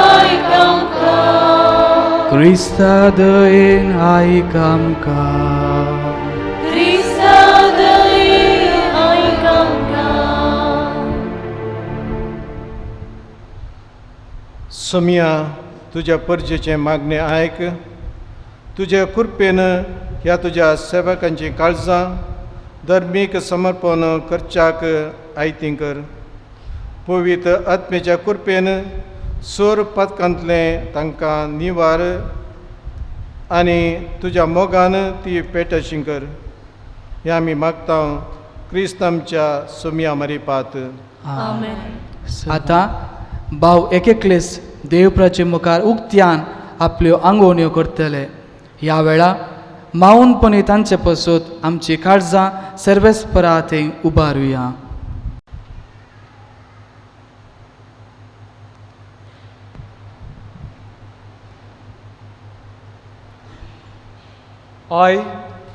आयक आमकां. क्रिस्ता दयेन आयक आमकां. क्रिस्ता दयेन आयक आमकां. सोमिया तुज्या परजेचें मागणें आयक. तुज्या कृपेन ह्या तुज्या सेवकांचीं काळजां धर्मीक समर्पण करच्याक आयतीं कर. पवित्र आत्मेच्या कृपेन सोर पातकांतलें तांकां निवार आनी तुज्या मोगान ती पेटशी कर. हें आमी मागता क्रिस्त आमच्या सोमिया मरिपात. आमेन. आतां भाव एक एकलेस देवप्राचे मुखार उक्त्यान आपल्यो आंगवण्यो करतले. ह्या वेळा मावनपणी तांचे पसत आमची काळजां सर्वेस्परा थंय उबारुया. I,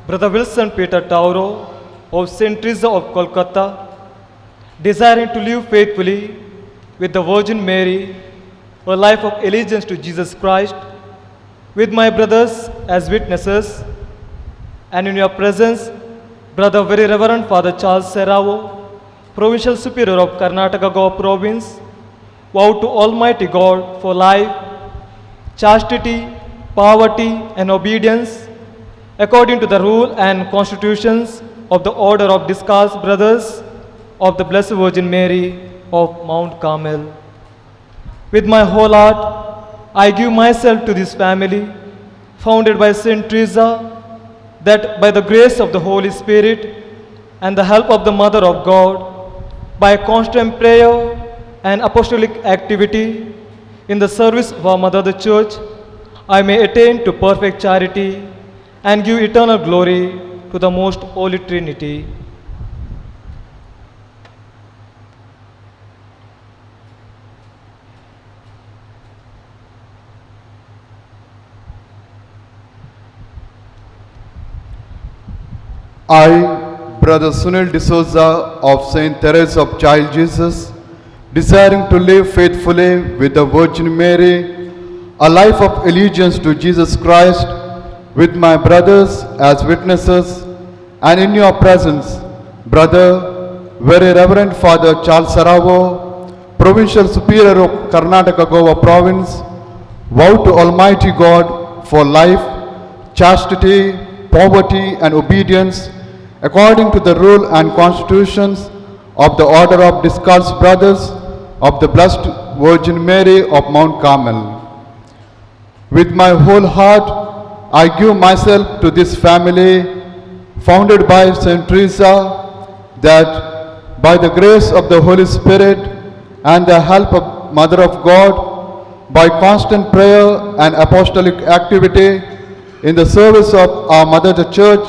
Brother Wilson Peter Tauro of St. Teresa of Kolkata, desiring to live faithfully with the Virgin Mary, a life of allegiance to Jesus Christ, with my brothers as witnesses, and in your presence, Brother Very Reverend Father Charles Serrao, Provincial Superior of Karnataka Goa Province, vow to Almighty God for life, chastity, poverty, and obedience, according to the rule and constitutions of the Order of Discalced Brothers of the Blessed Virgin Mary of Mount Carmel. With my whole heart, I give myself to this family, founded by Saint Teresa, that by the grace of the Holy Spirit and the help of the Mother of God, by constant prayer and apostolic activity in the service of our Mother the Church, I may attain to perfect charity and give eternal glory to the Most Holy Trinity. I, Brother Sunil D'Souza of Saint Therese of Child Jesus, desiring to live faithfully with the Virgin Mary, a life of allegiance to Jesus Christ, with my brothers as witnesses, and in your presence, Brother, Very Reverend Father Charles Saravo, Provincial Superior of Karnataka Goa Province, vow to Almighty God for life, chastity, poverty, and obedience, according to the rule and constitutions of the Order of Discalced Brothers of the Blessed Virgin Mary of Mount Carmel. With my whole heart, I give myself to this family founded by Saint Teresa, that by the grace of the Holy Spirit and the help of Mother of God, by constant prayer and apostolic activity in the service of our Mother the Church,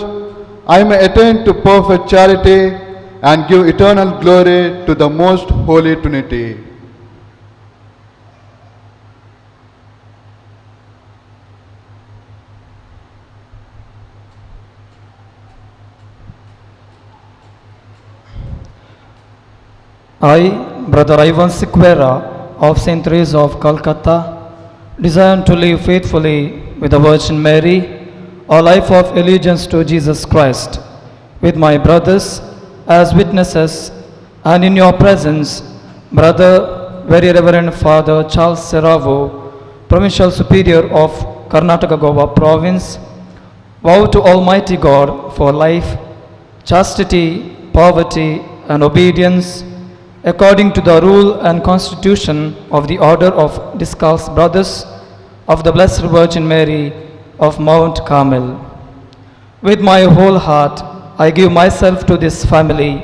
I may attain to perfect charity and give eternal glory to the Most Holy Trinity. I, Brother Ivan Sequeira of St. Teresa of Calcutta, desire to live faithfully with the Virgin Mary, a life of allegiance to Jesus Christ, with my brothers as witnesses, and in your presence, Brother Very Reverend Father Charles Serravo, Provincial Superior of Karnataka Goa Province, vow to Almighty God for life, chastity, poverty, and obedience, according to the rule and constitution of the Order of Discalced Brothers of the Blessed Virgin Mary of Mount Carmel. With my whole heart, I give myself to this family,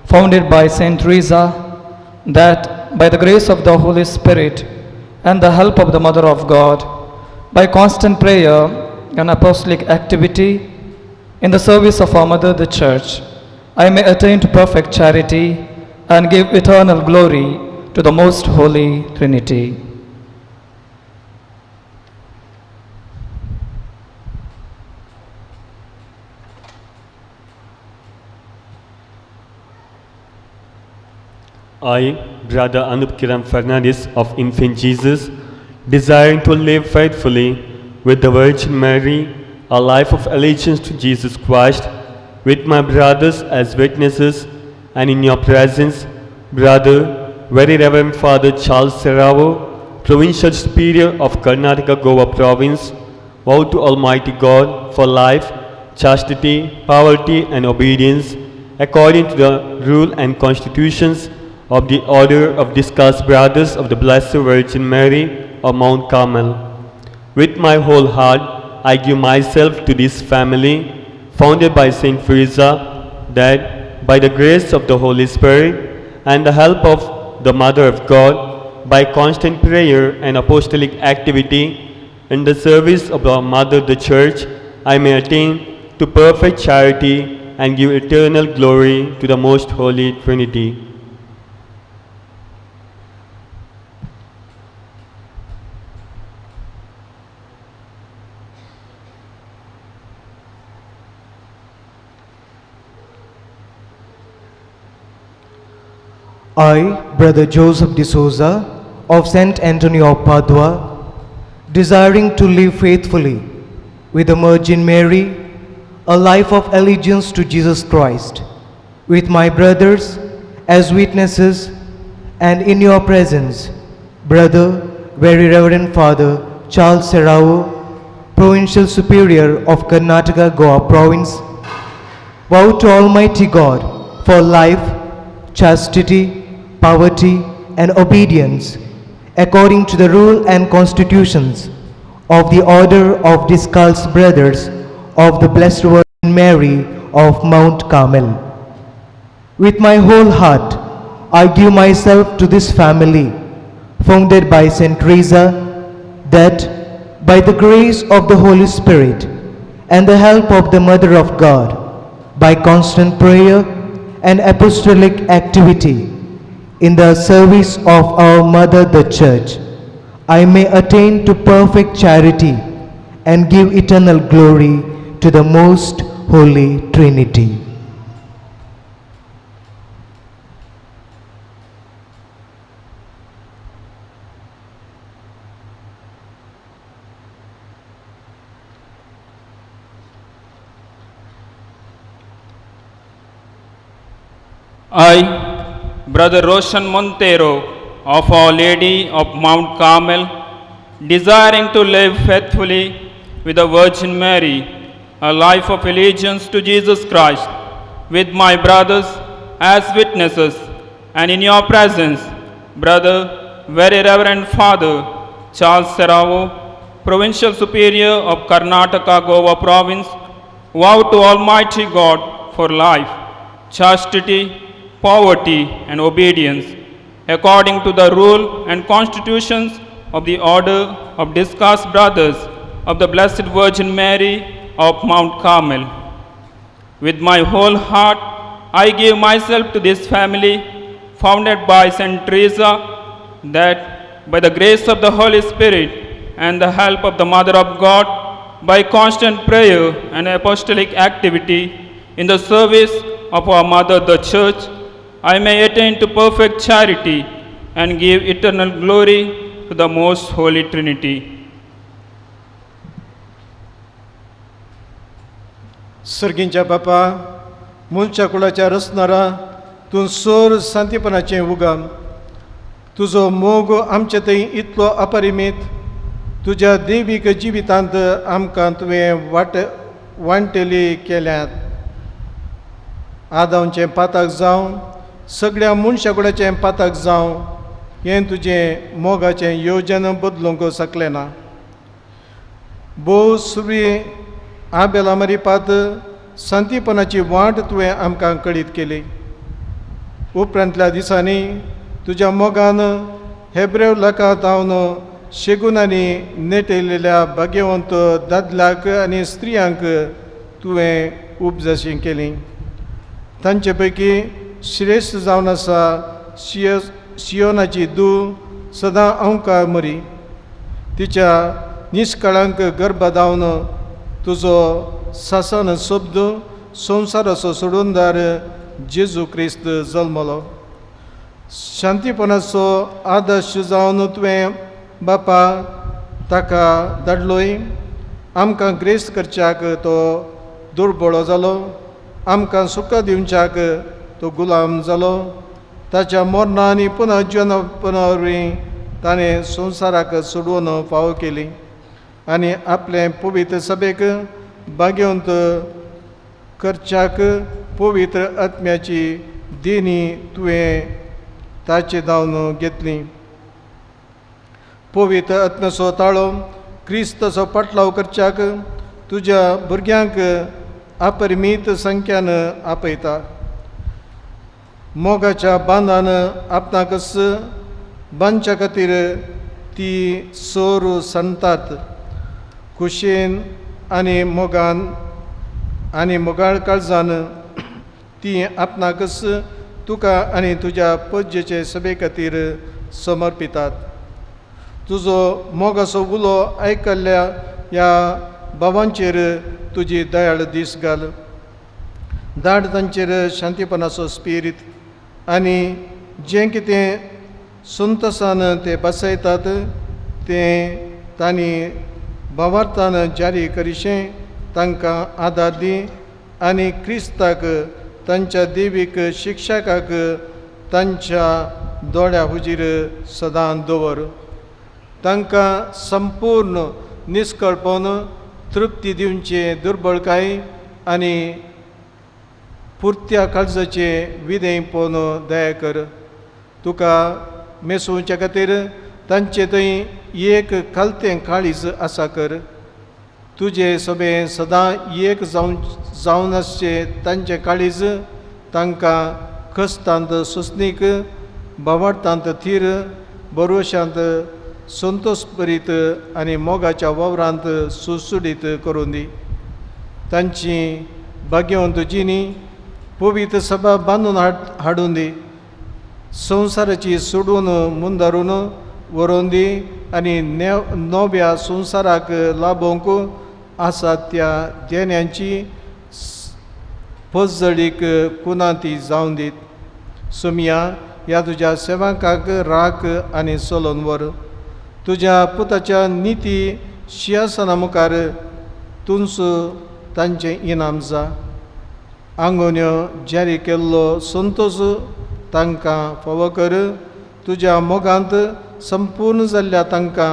founded by Saint Teresa, that by the grace of the Holy Spirit and the help of the Mother of God, by constant prayer and apostolic activity in the service of our Mother the Church, I may attain to perfect charity and give eternal glory to the Most Holy Trinity. I, Brother Anup Kiran Fernandez of Infant Jesus, desiring to live faithfully with the Virgin Mary, a life of allegiance to Jesus Christ, with my brothers as witnesses, and in your presence, Brother, Very Reverend Father Charles Serravo, Provincial Superior of Karnataka Goa Province, vow to Almighty God for life, chastity, poverty, and obedience, according to the rule and constitutions of the Order of Discalced Brothers of the Blessed Virgin Mary of Mount Carmel. With my whole heart, I give myself to this family, founded by Saint Teresa, that by the grace of the Holy Spirit and the help of the Mother of God, by constant prayer and apostolic activity in the service of our Mother the Church, I may attain to perfect charity and give eternal glory to the Most Holy Trinity. I, Brother Joseph D'Souza of St. Anthony of Padua, desiring to live faithfully with the Virgin Mary, a life of allegiance to Jesus Christ, with my brothers as witnesses, and in your presence, Brother, Very Reverend Father Charles Serrao, Provincial Superior of Karnataka Goa Province, vow to Almighty God for life, chastity, poverty, and obedience, according to the rule and constitutions of the Order of Discalced Brothers of the Blessed Virgin Mary of Mount Carmel. With my whole heart, I give myself to this family, founded by Saint Teresa, that by the grace of the Holy Spirit and the help of the Mother of God, by constant prayer and apostolic activity in the service of our Mother the Church, I may attain to perfect charity and give eternal glory to the Most Holy Trinity. I, Brother Roshan Montero of Our Lady of Mount Carmel, desiring to live faithfully with the Virgin Mary, a life of allegiance to Jesus Christ, with my brothers as witnesses, and in your presence, Brother, Very Reverend Father Charles Serrao, Provincial Superior of Karnataka Goa Province, vow to Almighty God for life, chastity, poverty, and obedience, according to the rule and constitutions of the Order of Discalced Brothers of the Blessed Virgin Mary of Mount Carmel. With my whole heart, I give myself to this family, founded by Saint Teresa, that by the grace of the Holy Spirit and the help of the Mother of God, by constant prayer and apostolic activity in the service of our Mother the Church, I may attain to perfect charity and give eternal glory to the Most Holy Trinity. सर्गींच्या बापा, मनशा कुळाच्या रचणारा तूं सोर शांतीपणाचें उगम, तुजो मोग आमचे थंय इतलो अपरिमीत, तुज्या देवीक जिवितांत आमकां तुवें वाट वांटेली केल्यात. आदांचें पातक जावं, सगळ्या मनशा कुळाचें पातक जावं, हें तुजें मोगाचें योजन बदलूंक शकलें ना. भोव सुरी आबेला मरिपात शांतीपणाची वाट तुवें आमकां कळीत केली. उपरांतल्या दिसांनी तुज्या मोगान हेब्रेव लोकां जावन शेगुनांनी नेटयलेल्या भाग्यवंत दादल्याक आनी स्त्रियांक तुवें उपजशी केली. तांचे पैकी श्रेश्ठ जावन आसा सियोनाची दू सदां अंकार मरी, तिच्या निष्कळांक गर्भ धावन तुजो सासन शब्द संवसाराचो सोडूनदार जेजू क्रिस्त जल्मलो. शांतीपणाचो आदर्श जावन तुवें बापा ताका धाडलोय. आमकां ग्रेस करच्याक तो दुर्बळो जालो, आमकां सुखा दिवच्याक तो गुलाम जालो. ताच्या मरणा आनी पुनर्जनपणा वरवीं ताणें संवसाराक सोडोवन फावो केली आनी आपले पवित्र सभेक भाग्यवंत करच्याक पवित्र आत्म्याची देणी तुवें ताचे धावन घेतली. पवित्र आत्म्याचो ताळो क्रिस्ताचो पाटलाव करच्याक तुज्या भुरग्यांक अपरिमीत संख्यान आपयता. मोगाच्या बांदान आपणाकच बांदच्या खातीर ती सोर सांडतात. खुशयेन आनी मोगान आनी मोगाळ काळजान ती आपणाकच तुका आनी तुज्या पज्जेचे सभे खातीर समर्पितात. तुजो मोगाचो उलो आयकल्ल्या ह्या भावांचेर तुजी दयाळ दीस घाल. धाड तांचेर शांतीपणाचो स्पिरीत आनी जें कितें संतोसान ते बसयतात तें तांणी भावार्थान जारी करिशें तांकां आदार दी आनी क्रिस्ताक तांच्या देवीक शिक्षकाक तांच्या दोळ्या हुजीर सदां दवर. तांकां संपूर्ण निस्कळपण तृप्ती दिवचे दुर्बळकाय आनी पुरत्या काळजाचे विधेयपण दया कर. तुका मेसोवच्या खातीर तांचे थंय एक खालतें काळीज आसा कर. तुजे सभे सदां एक जावन जावन आसचें तांचें काळीज तांकां खस्तांत सोंसणीक, भावार्थांत थीर, भरवशांत संतोश भरीत आनी मोगाच्या वावरांत सुडसुडीत करून दी. तांची भाग्यवंत जिणी पवित्र सभा बांदून हाडून दी. संवसाराची सोडून मुंदारून व्हरोवन दी आनी नव्या संवसाराक लाभोवंक आसा त्या देण्यांची पजळीक कुनाती जावन दीत. सोमया, ह्या तुज्या सेवकांक राख आनी चलोवन व्हर. तुज्या पुताच्या निती शिंयासना मुखार तुंच तांचें इनाम जा. आंगोन्यो जारी केल्लो संतोश तांकां फावो कर. तुज्या मोगांत संपूर्ण जाल्ल्या तांकां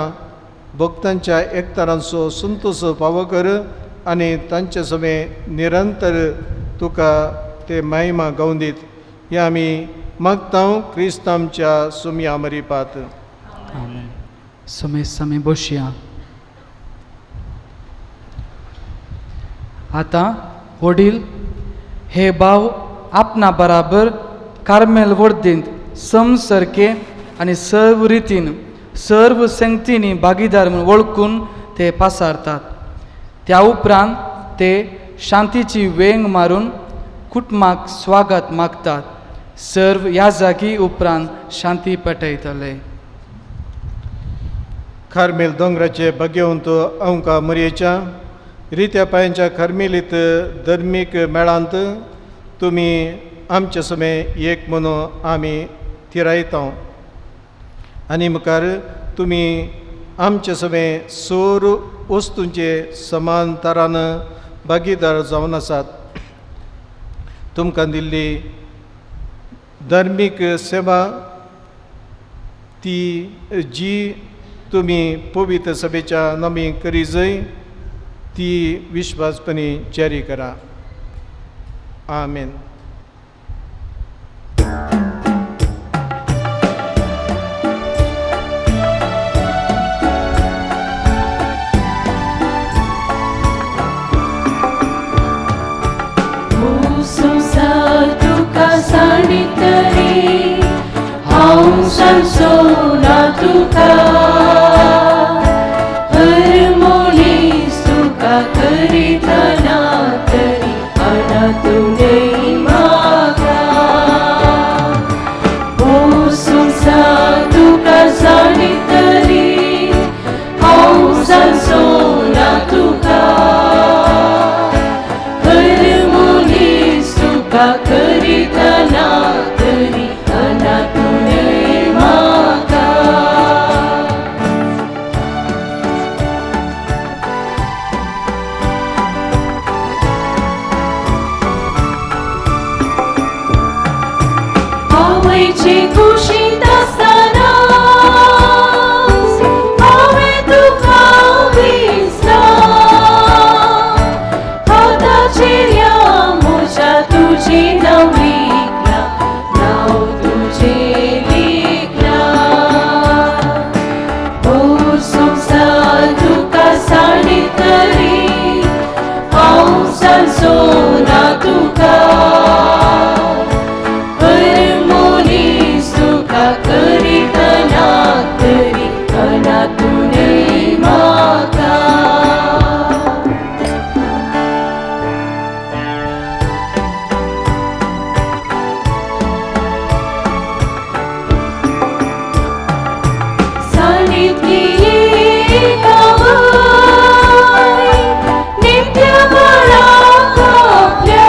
भक्तांच्या एकतारांचो संतोश फावो कर आनी तांचे समें निरंतर तुका ते महिमा गावून दीत. हे आमी मागता क्रिस्त आमच्या सुमया मरिपात. आमेन. समेस्त आमी बसया. आतां वडील हे भाव आपणा बराबर कार्मेल वर्दींत समसारके आनी सर्व रितीन सर्व संगतींनी भागीदार म्हूण वळखून ते पासारतात. त्या उपरांत ते शांतीची वेंग मारून कुटुंबाक स्वागत मागतात. सर्व ह्या जागी उपरांत शांती पेटयतले. कार्मेल दोंगराचे भाग्यवंत अंका मरयेच्या रित्या पांयांच्या कार्मेलीत धर्मीक मेळांत तुमी आमचे समे एक म्हणून आमी थिरायता आनी मुखार तुमी आमचे समे सोर वस्तूंचे समानतरान भागीदार जावन आसात. तुमकां दिल्ली धर्मीक सेवा ती जी तुमी पवित्र सभेच्या नमी करी जय ती विश्वासपणी जारी करा. आमेन. तुका सांडितरी हांव सांसोना तुका, हर मनीस तुका करितना तरी अनातुनय म्हाका. ओ संवसार तुका सांडितरी हांव सांसोना तुका, हर मनीस तुका करितना तरी अनातुनय म्हाका. आवयचे कुशींत आसतनाच हांवें तुका विसला, हाताचेर ह्या म्हज्या तुजें नांव लिखलां, नांव तुजें लिखलां. ओ संवसार तुका सांडितरी हांव सांसोना तुका, हर मनीस तुका करितना तरी अनातुनय म्हाका. सांडितली एक आवय नित्य बाळाक आपल्या,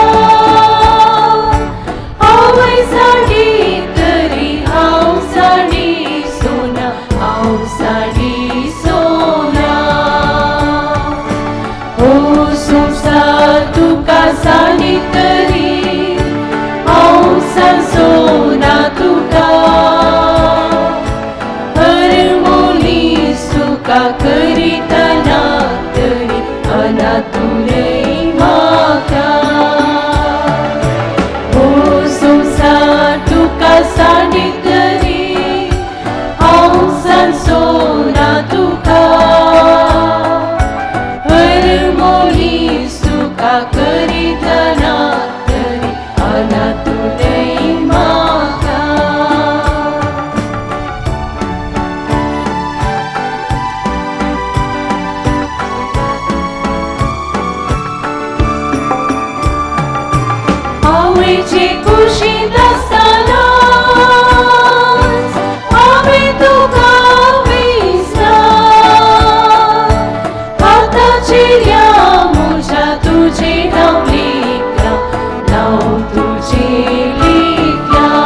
करितना तरी अनातुनय म्हाका. आवयचे कुशींत आसतनाच हांवें तुका विसला, हाताचेर ह्या म्हज्या तुजें नांव लिखलां, नांव तुजें लिखलां.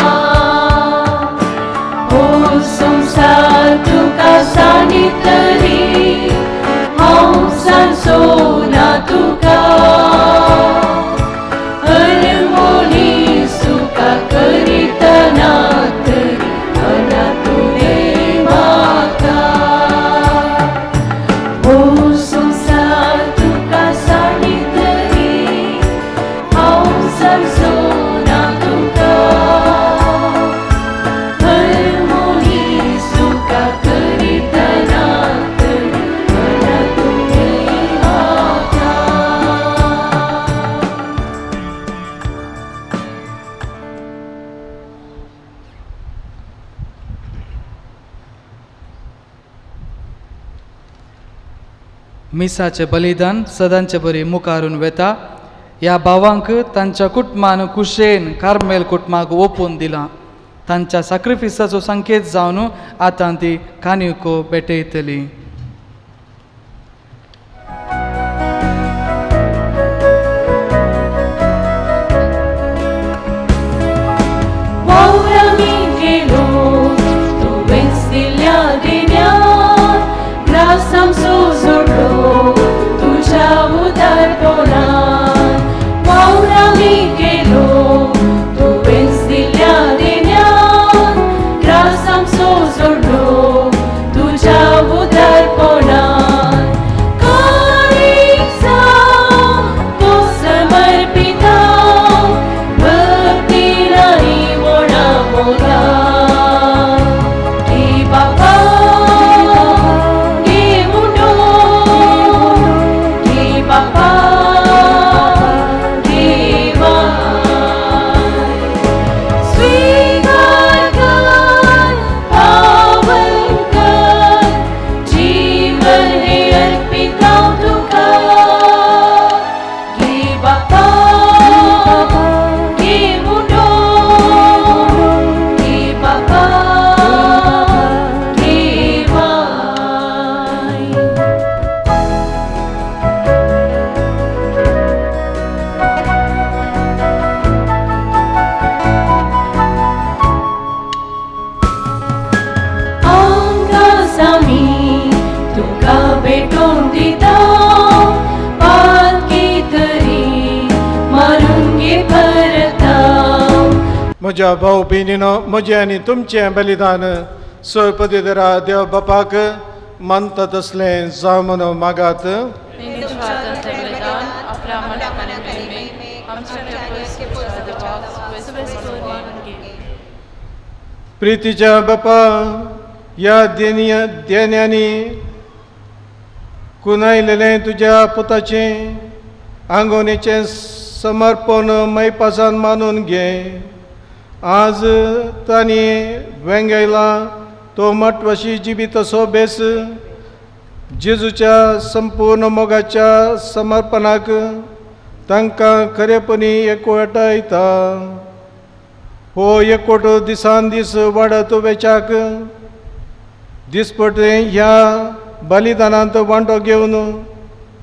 हो संवसार तुका सांगीत तरी हांव सांजचो ना तुका, सुखा करितना तरी अनातुनय म्हाका. हो संवसार तुका सांगीत तरी हांव सांजचो ना तुका, हरमोनी सुखा करितना तरी अनातुनय म्हाका. मिसाचें बलिदान सदांचे बरी मुखारून वेता. ह्या भावांक तांच्या कुटुंबान कुशेन कार्मेल कुटुंबाक ओपून दिलां. तांच्या साक्रिफिसाचो संकेत जावन आतां ती कानिको भेटयतली. वावरामी गेलो तुवेंच दिल्या देण्यान, ग्रास आमचो जोडलो तुज्या उदारपणान. वावरामी गेलो तुवेंच दिल्या देण्यान, ग्रास आमचो जोडलो तुज्या उदारपणान. काळीज तो समर्पिता भक्तीन आनी व्हडा मोगान. घे बाबा घे उडो, घे बाबा घे वाय. स्वीकार कर पावन कर, जीवन हें अर्पिता तुका. घे बाबा घे उडो, घे बाबा घे वाय. आमकां आमी तुका भेटोवन दिता, पालखी तरी मारून घे परता. म्हज्या भाव भयणीनो, म्हजें आनी तुमचें बलिदान सोयपदिदरा देव बापाक मानता तसलें जावं म्हणून मागात. प्रितीच्या बापा, ह्या देण्यांनी कुनायलेलें तुज्या पुताचें आंगोवणेचें समर्पण मैपासान मानून घे. आज तांणी वेंगयला तो मटवशी जिबीत असो बेस जेजूच्या संपूर्ण मोगाच्या समर्पणाक तांकां खरेपणी एकवटायता. हो एकवट दिसान दीस वाडत वेच्याक दिसपटे ह्या बलिदानांत वांटो घेवन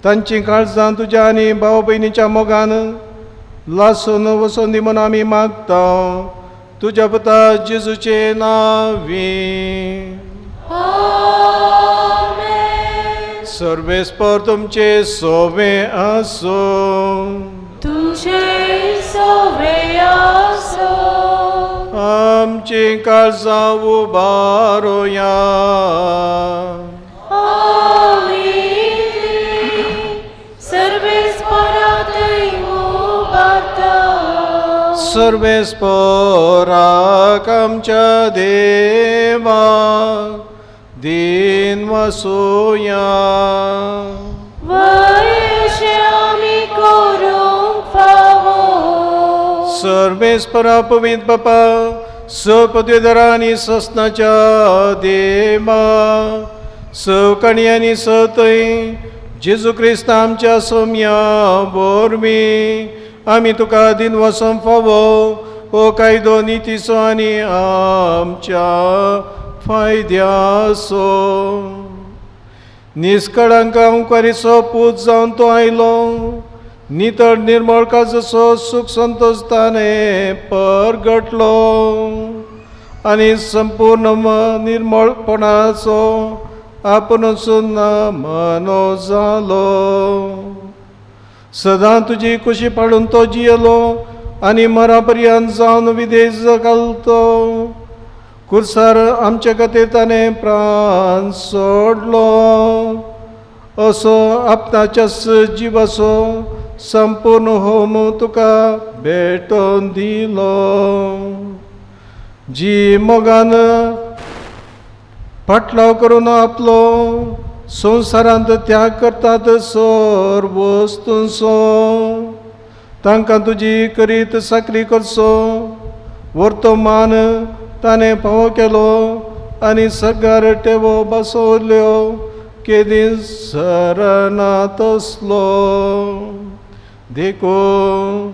तांचीं काळजां तुज्या आनी भाव भयणीच्या मोगान लासून वसोन दी म्हूण आमी मागता तुज्या पुता जेजूचे नांवी. सर्वेस्पर तुमचे सोवे आसूं. तुझे सोवे आसूं. आमची काळजां उबारुया. सर्वेस्पराक आमच्या देवा दीन वसुया. वयशे आमी करूं. सर्वेस्परा पवित्र बापा, स पदवीधरा आनी ससनाच्या देवा, स कणी आनी स थंय जेजू क्रिस्त आमच्या सोम्या वरवीं आमी तुका दिनवासम फावो हो कायदो नितीचो आनी आमच्या फायद्याचो. निस्कळांक अंकारीचो पूत जावन तो आयलो, नितळ निर्मळ काजसो सूख संतोष ताणें परगटलो आनी संपूर्ण निर्मळपणाचो आपुणूच मनो जालो. सदां तुजी कुशी पाडून तो जियेलो आनी मरा पर्यंत जावन विदेश घालतो. कुर्सार आमचे खातीर ताणें प्राण सोडलो, असो आपणाच्याच जिवाचो संपूर्ण होम तुका भेटोवन दिलो. जी मोगान फाटलाव करून आपलो संवसारांत त्याग करतात सर वस्तूंचो, तांकां तुजी करीत साकरी करचो वर्तमान ताणें फावो केलो आनी सगार टेवो बसवल्यो केदी सरनात असलो. देखून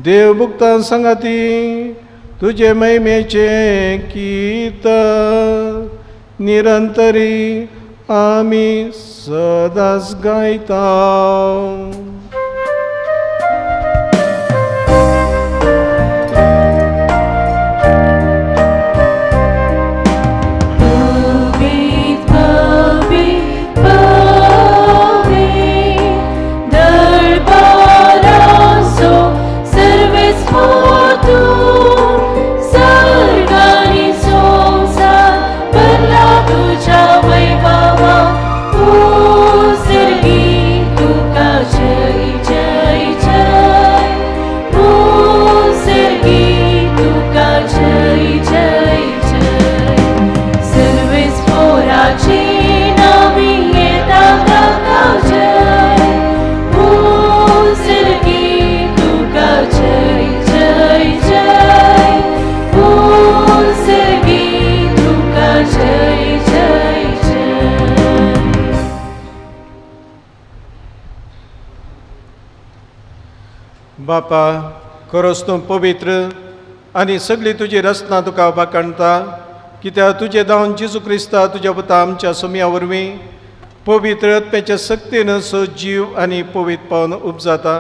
देव भुगतान सांगाती तुजे महिमेचें गीत निरंतरी आमी सदांच गायता. बापा, खरोच तूं पवित्र आनी सगळी तुजी रचना तुका वाखाणता, कित्याक तुजें धांवन जेजू क्रिस्ता तुज्या पुता आमच्या सोम्या वरवीं पवित्र आत्म्याच्या सक्तीन सो जीव आनी पवित्रपण उपजाता.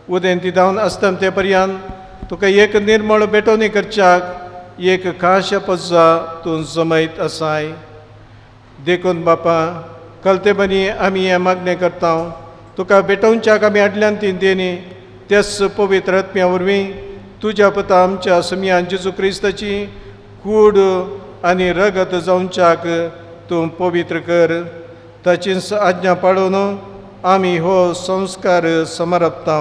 उदेंती धांवन आसतना ते पर्यंत तुका एक निर्मळ भेटवणी करच्याक एक खास पजा तूं जमयत आसाय. देखून बापा, कलतेबनी आमी हें मागणें करता, तुका भेटोवच्याक आमी हाडल्यान ती देणी त्याच पवित्र आत्म्या वरवीं तुज्या पुता आमच्या सोम्यान जेजू क्रिस्ताची कूड आनी रगत जावच्याक तूं पवित्र कर. ताचीच आज्ञा पाळून आमी हो संस्कार समर्पता.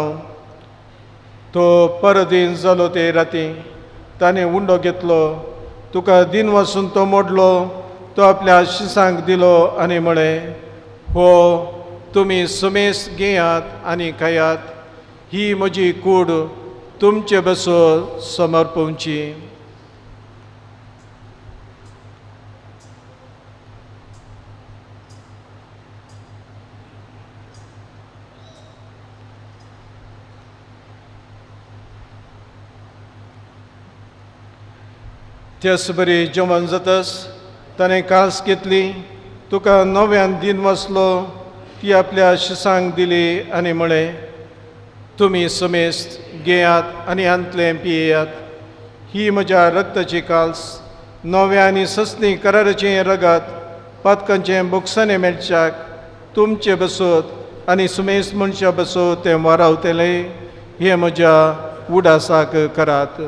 तो परदीन जालो ते राती ताणें उंडो घेतलो, तुका दिन वासून तो मोडलो, तो आपल्या शिसांक दिलो आनी म्हळें, हो तुमी सुमेस घेयात आनी खायात, ही म्हजी कूड तुमचे बसो समर्पवची. त्याच बरी जेवण जातस ताणें कास घेतली, तुका नव्यान दिन वाचलो, ती आपल्या शिसांक दिली आनी म्हळें, तुमी समेस्त घेयात आनी हांतलें पियेयात, ही म्हज्या रक्ताची काल्स, नव्या आनी सस्नी कराराचें रगत, पातकांचें बोगसाणें मेळच्याक तुमचे बसत आनी सुमेस्त मनशां बसत तें वारावतलें, हें म्हज्या उडासाक करात.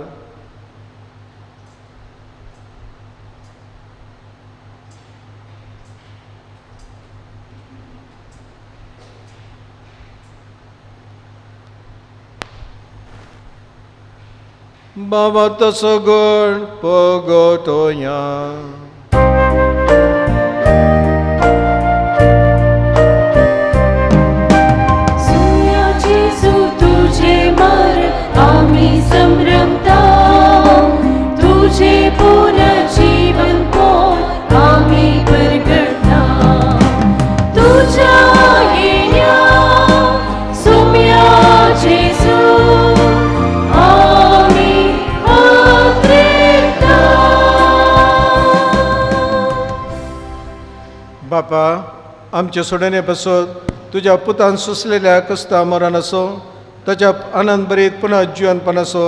बाबा तसो गण पगोटोया. सुया जेजू तुझे मर आमी समर बापा आमचे सोडणे बसत तुज्या पुतान सोंसलेल्या कस्ता मरण असो ताच्या आनंद भरीत पुनः जिवनपण असो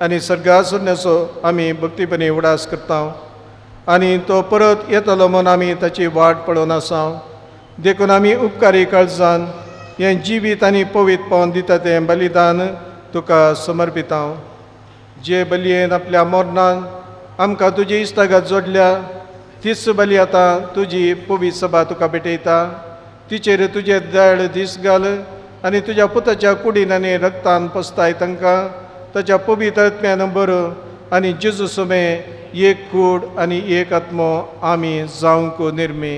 आनी सर्गा सोडण्याचो आमी भक्तीपणी उडास करता आनी तो परत येतलो म्हूण आमी ताची वाट पळोवन आसा. देखून आमी उपकारी काळजान हें जिवीत आनी पवित्रपण दिता तें बलिदान तुका समर्पिता. जे बलयेन आपल्या मरणान आमकां तुजी इश्टागत जोडल्या तीच बली आतां तुजी पवित्र सभा तुका भेटयता. तिचेर तुजे दयाळ दीस घाल आनी तुज्या पुताच्या कुडीन आनी रक्तान पसताय तांकां ताच्या पवित्र आत्म्यान बरो आनी जेजू सुमे एक कूड आनी एक आत्मो आमी जावंक निर्मी.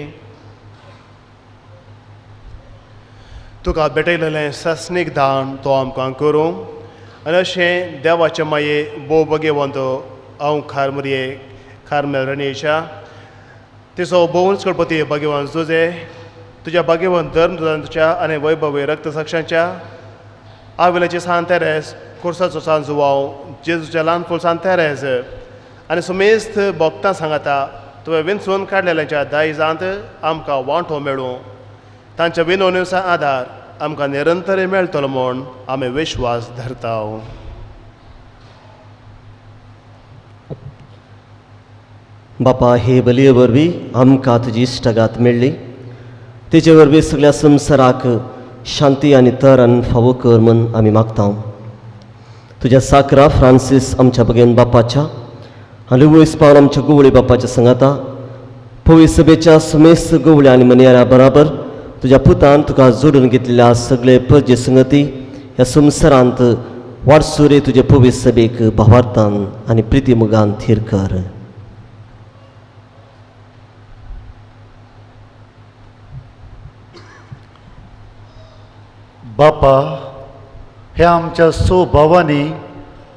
तुका भेटयलेलें सासणीक दान तो आमकां करूं आनी अशें देवाचे माये भोव भगेवंत हांव खारमुरये खारमेल रणेच्या तिचो भोवूच गणपती भाग्यवान जुजे तुज्या भाग्यवंत धर्म तुझ्या आनी वैभवी रक्तसाक्षांच्या आविलाचे सान तेरेस कोर्साचो सान जुवाव जेजूच्या ल्हान फूल सान तेरेस आनी सुमेस्त भोगतां सांगाता तुवें विंचून काडलेल्यांच्या दायजांत आमकां वांटो मेळूं तांच्या विनवणीचो आदार आमकां निरंतर मेळटलो म्हूण आमी विश्वास धरता. बापा हे बलये वरवीं आमकां तुजी इश्टागात मेळ्ळी तेजे वरवीं सगळ्या संवसाराक शांती आनी तरण फावो कर म्हूण आमी मागता. तुज्या साकरा फ्रांसीस आमच्या बगेन बापाच्या आनी वयस पावन आमच्या गुवळी बापाच्या सांगाता पवी सभेच्या सुमेस्त गुवळ्या आनी मनयारा बराबर तुज्या पुतान तुका जोडून घेतलेल्या सगळे परजे संगती ह्या संवसारांत वाटसुरे तुजे पवी सभेक भावार्थान आनी प्रिती मुगान थीर कर. बापा ह्या आमच्या सो भावांनी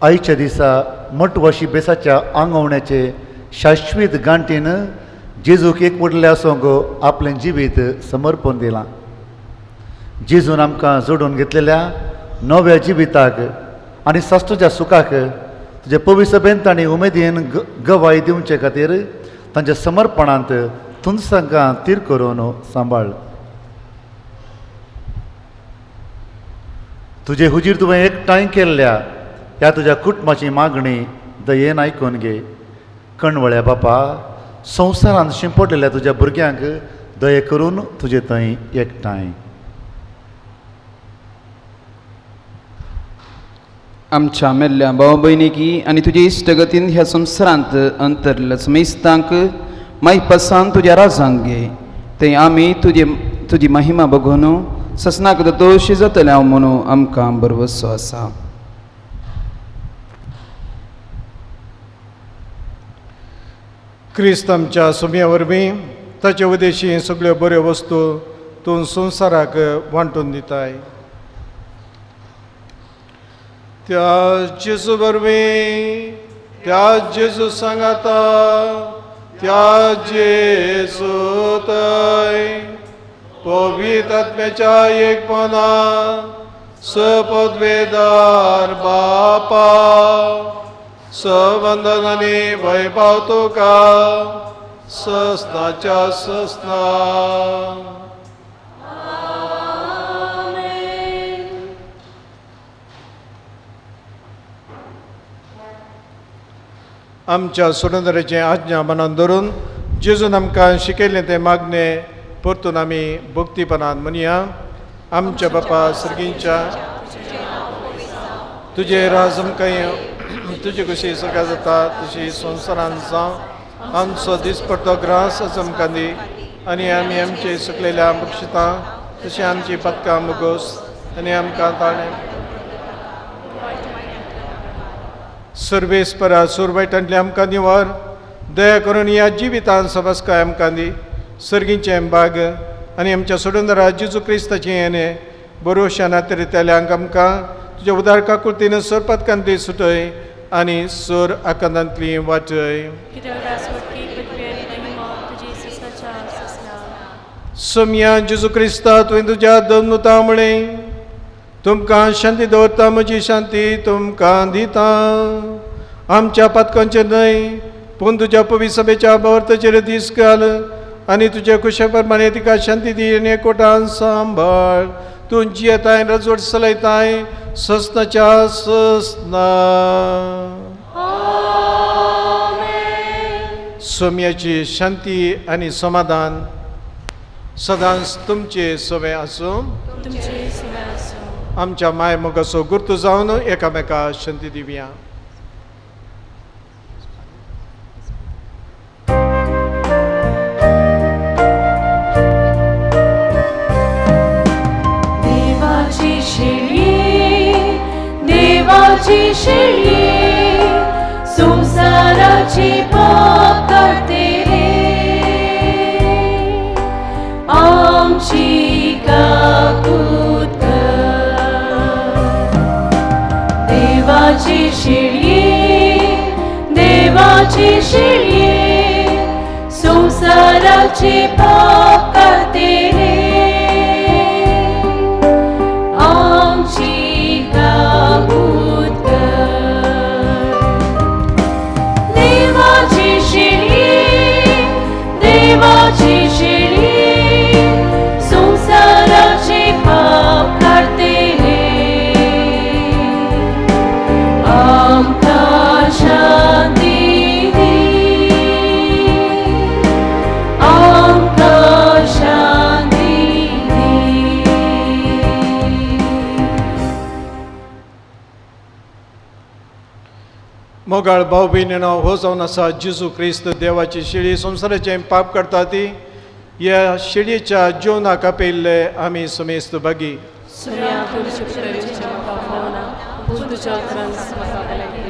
आयच्या दिसा मटवाशी बेसाच्या आंगवण्याचे शाश्वीत गांठीन जेजूक एक व्हडलें आसूंक आपलें जिवीत समर्पण दिलां. जेजून आमकां जोडून घेतलेल्या नव्या जिविताक आनी साश्टच्या सुखाक तुजे पवित्र सभेन तांणी उमेदीन गवाय दिवचे खातीर तांच्या समर्पणांत तुमसांकां तीर करून सांबाळ. तुजे हुजीर तुवें एकठांय केल्ल्या ह्या तुज्या कुटुंबाची मागणी दयेन आयकून घे. कणवळ्या बापा संवसारांत शिंपडलेल्या तुज्या भुरग्यांक दये करून तुजे थंय एकठांय. आमच्या मेल्ल्या भाव भयणीकी आनी तुजे इश्टगतीन ह्या संवसारांत अंतरल्या समेस्तांक मायपासान तुज्या राजांक घे थंय आमी तुजे तुजी महिमा बघून ससनाक दोशी जातले हांव म्हणून आमकां भरवसो आसा. क्रिस्त आमच्या सुम्या वरवीं ताचे उदेशी सगळ्यो बऱ्यो वस्तू तूं संवसाराक वांटून दिताय. त्या जेजू वरवीं त्या जेजू सांगाता त्या जेजू थंय पवित्र आत्म्याच्या एकपणा सपदवेदार बापा सवंदन आनी वैभव तुका ससनाच्या ससना. आमच्या सोडंदराचें आज्ञा मनान धरून जेजून आमकां शिकयलें तें मागणें परतून आमी भक्तीपणान म्हणया. आमच्या बापा सर्गींच्या तुजें राज आमकां तुजे कशी सरकार जाता तशी संवसारान जावं. आमचो दिसपडतो ग्रास आमकां दी आनी आमी आमचे सुकलेल्या बक्षितां तशी आमची पदकां मुगोस आनी आमकां ताणें सर्वेस्परा सुरवायटांतले आमकां निवार दया करून ह्या जिवितान सबस्काय आमकां दी. सर्गीचें बाग आनी आमच्या सोडून जेजू क्रिस्ताचें येणें बरोवश्या नातरितल्यांक आमकां तुज्या उदार काकुळतीन सरपतकांतली सुटय आनी सोर आकांतांतली वाटय. सोमया जेजू क्रिस्ता तुवें तुज्या दनुता म्हळें तुमकां शांती दवरता म्हजी शांती तुमकां दिता. आमच्या पातकांचेर न्हय पूण तुज्या पवित्र सभेच्या भावार्थाचेर दीस घाल आनी तुजे कुशे प्रमाणे तिका शांती दी आनी एकवटान सांबाळ. तूं जियेताय रजवट चलयताय ससनाच्या ससना. सोम्याची शांती आनी समाधान सदांच तुमचे सवे आसूं. आमच्या माय मोगाचो गुर्तू जावन एकामेका शांती दिवया. देवाची शेळी, देवाची शेळी, संसाराची पाप काडटे रे, आमची काकूत कर. देवाची शेळी, देवाची शेळी, संसाराची पाप काडटे रे, आमची काकूत कर. देवाची शेळी, देवाची शेळी, संसाराचे पाप काडटे रे, आमकां शांती दी, आमकां शांती दी. मोगाळ भाव भयणीनो, हो जावन आसा जेजू क्रिस्त देवाची शेळी, संवसाराचें पाप करता ती ह्या शेळयेच्या जेवणाक आपयल्ले आमी समेस्त भागी. सुर्या तुमच्या पितराच्या पावना, पूण तुज्या उतरान म्हाका भलायकी दी.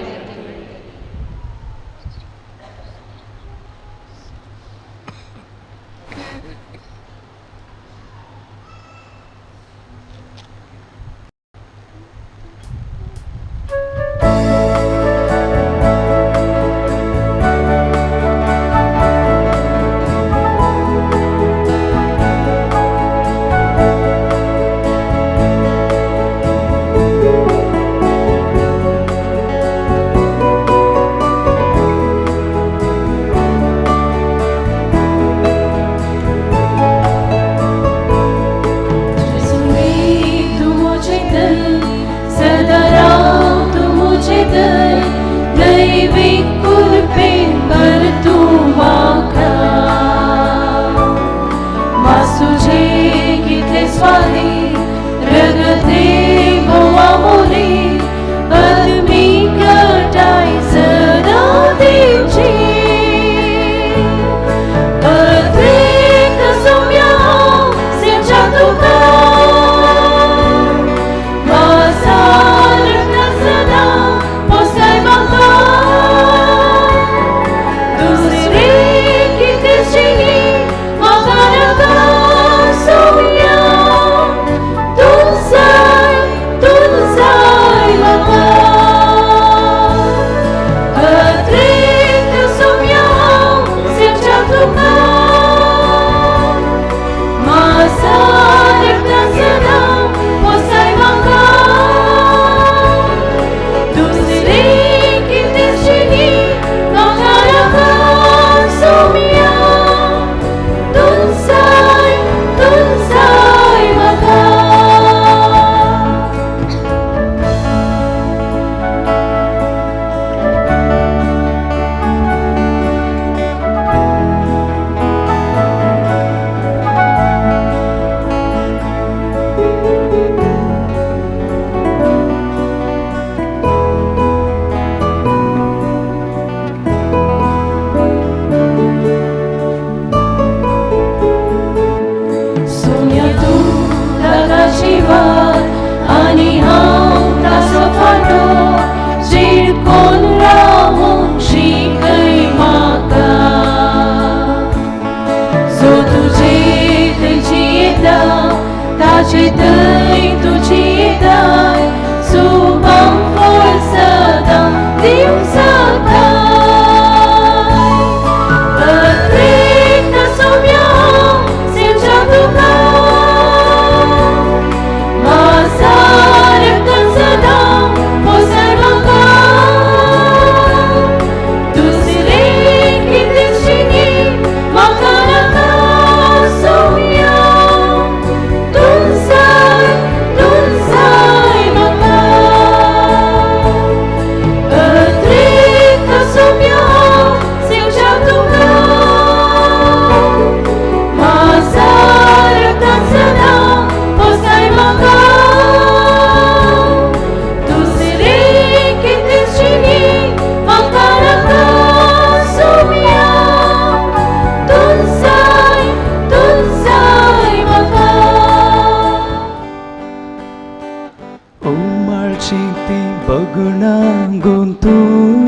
भोगणां गुंतून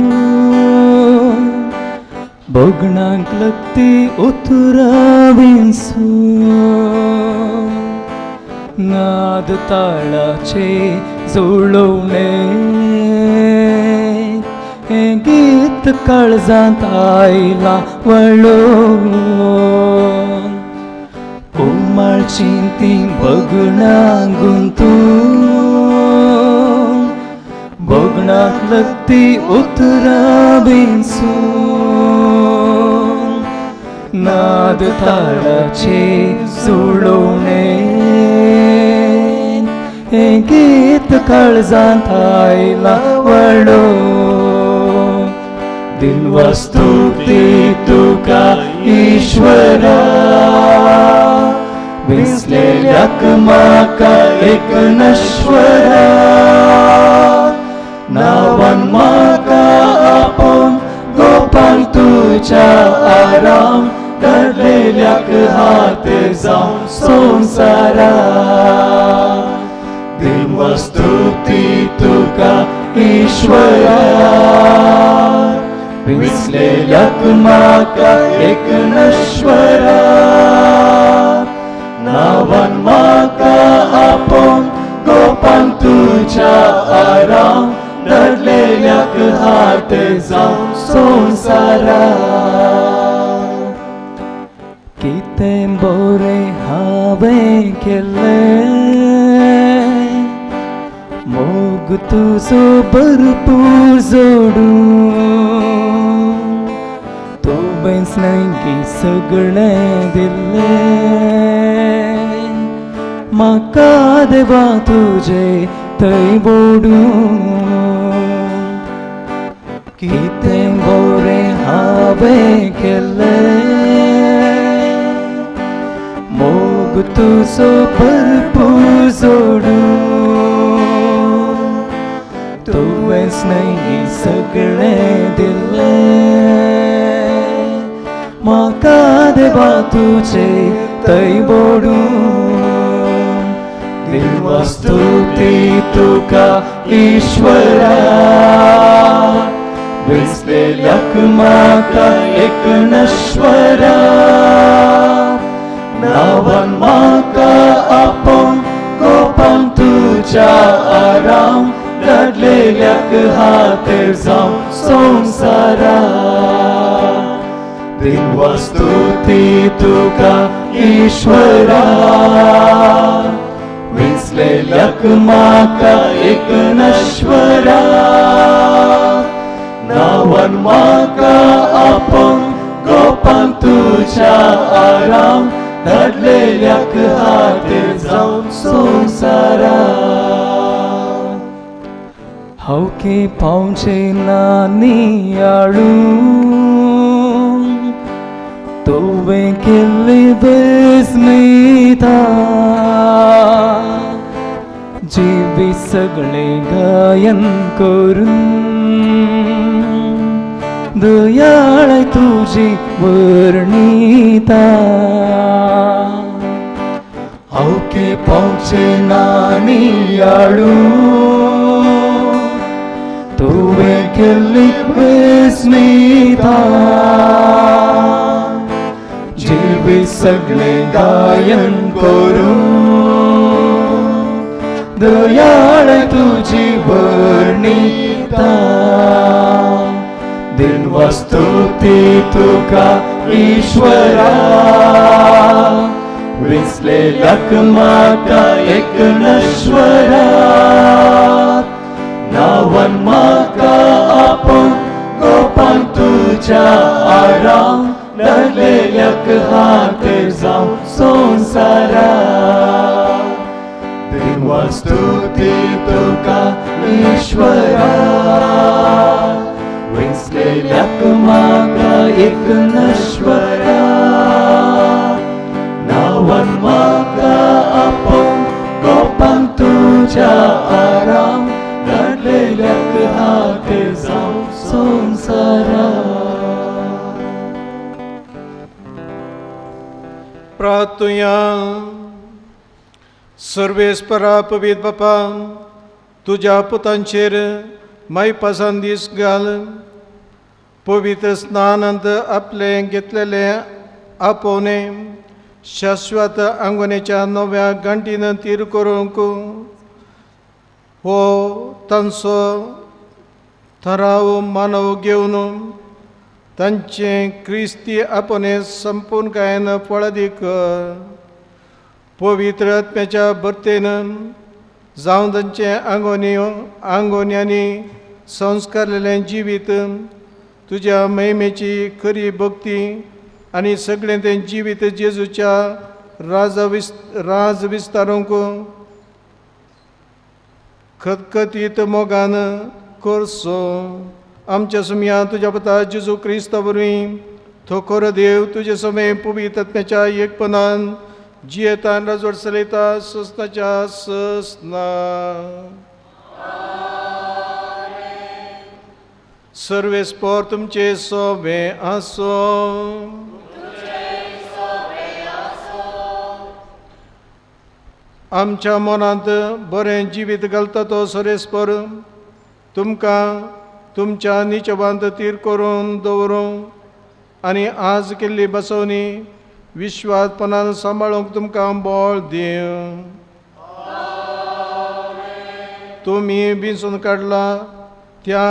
भोगणांक लगती उतरां विंचून नाद ताळाचे जुळोवणे हें गीत काळजांत आयलां वळोवन उमाळचीं तीं भोगणां गुंतून भोगणाक लगती उतरां विंचून नाद ताळाचे जुळोवणे हें गीत काळजांत आयलां वळोवन दिनवास्तुती तुका ईश्वरा विसलेल्याक म्हाका एक नश्वरा नांवान म्हाका आपोवन गोपान तुज्या आराम धरलेल्याक हात जावन संवसारा दिनवास्तुती तुका ईश्वरा विसलेल्याक म्हाका एक नश्वरा नांवान म्हाका आपोवन गोपान तुज्या आराम धरलेल्याक हात जावन संवसारा कितें बरें हांवें केलें मोग तुजो भरपूर जोडून तुवेंच न्हय सगळें दिल्लें म्हाका देवा तुजें थंय बोडून कितें बरें हांवें केलें मोग तुजो भरपूर जोडून तुवेंच न्हय सगळें दिल्लें म्हाका देवा तुजें थंय बोडून दिनवास्तुती तुका ईश्वरा विसलेल्याक म्हाका एक नश्वरा नांवान म्हाका आपोवन गोपान तुज्या आराम धाडलेल्याक हात जावन संवसारा दिनवास्तुती तुका ईश्वरा विसलेल्याक म्हाका एक नश्वरा नांवान म्हाका आपोवन गोपान तुज्या आराम धाडलेल्याक हात जावन संवसारा हांव पावचें ना नियाळून तुवें केल्ली विस्मिता जिवी सगळें गायन करून दयाळ तुजी वर्णिता हांव पावचें ना नियाळून तुवें केल्ली विस्मिता जिवी सगळें गायन करून दयाळ तुजी वर्णिता दिनवास्तुती तुका ईश्वरा विसलेल्याक म्हाका एक नश्वरा नांवान म्हाका आपोवन गोपान तुज्या आराम धाडलेल्याक हात जावन संवसारा दिनवास्तुती तुका ईश्वरा विसलेल्याक म्हाका एक नश्वरा नांवान म्हाका आपोवन गोपान तुज्या आराम धाडलेल्याक हात जावन संवसारा प्रार्थुया. सर्वेस्परा पवित्र बापा तुज्या पुतांचेर मायपासान दीस घाल पवित्र स्नानांत आपलें घेतलेलें आपोवणें शाश्वत आंगोनेच्या नव्या गांठीन तीर करूंक हो तांचो थराव मानव घेवन तांचें क्रिस्ती आपोवणें संपूर्णकायेन फळादीक पवित्र आत्म्याच्या भरतेन जावं तांचें आंगोनी आंगोन्यांनी संस्कारलेलें जिवीत तुज्या महिमेची खरी भक्ती आनी सगळें तें जिवीत जेजूच्या राज विस्तारूंक खतखतीत मोगान करचो. आमच्या सुमया तुज्या पुता जेजू क्रिस्ता वरवीं थोकोर देव तुजे समय पवित्र आत्म्याच्या एकपणान जियेतान राजवट चलयता ससनाच्या ससना. सर्वेस्पोर तुमचे सोबे आसो. आमच्या मनांत बरें जिवीत घालता तो सर्वेस्पोर तुमकां तुमच्या निचवांत तीर करून दवरूं आनी आज केल्ली बसवणी विश्वासपणान सांबाळूंक तुमकां बळ दिवं. तुमी बिंचून काडला त्या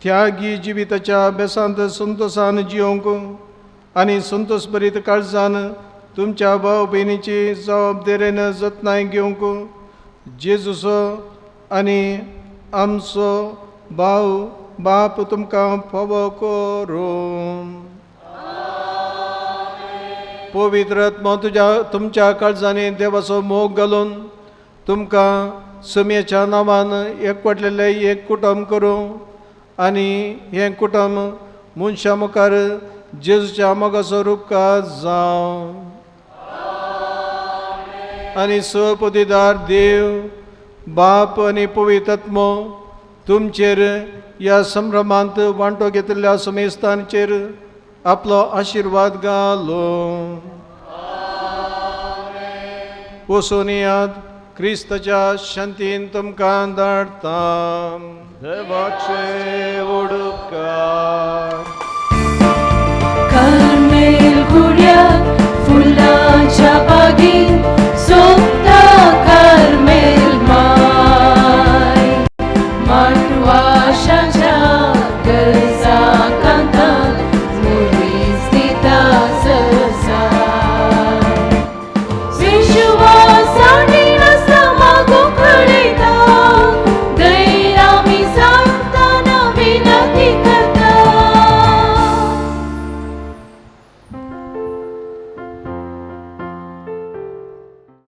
त्यागी जिविताच्या बेसांत संतोसान जियोंक आनी संतोष भरीत काळजान तुमच्या भाव भयणीची जबाबदारेन जतनाय घेवंक जेजूचो आनी आमचो भाव बाप तुमकां फावो करूं. पवित्र आत्मो तुज्या तुमच्या काळजांनी देवाचो मोग घालून तुमकां सुमयेच्या नांवान एकवटलेलें एक कुटुंब करूं आनी हें कुटुंब मनशां मुखार जेजूच्या मोगाचो रुपकार जावं. आनी सपदिदार देव बाप आनी पवित्र आत्मो तुमचेर ह्या संभ्रमांत वांटो घेतिल्ल्या समेस्तांचेर आपलो आशिर्वाद घालो. वचून येयात क्रिस्ताच्या शांतीन तुमकां धाडटा. देवाचे उडकार कार्मेल गुड्या फुलाच्या बागेन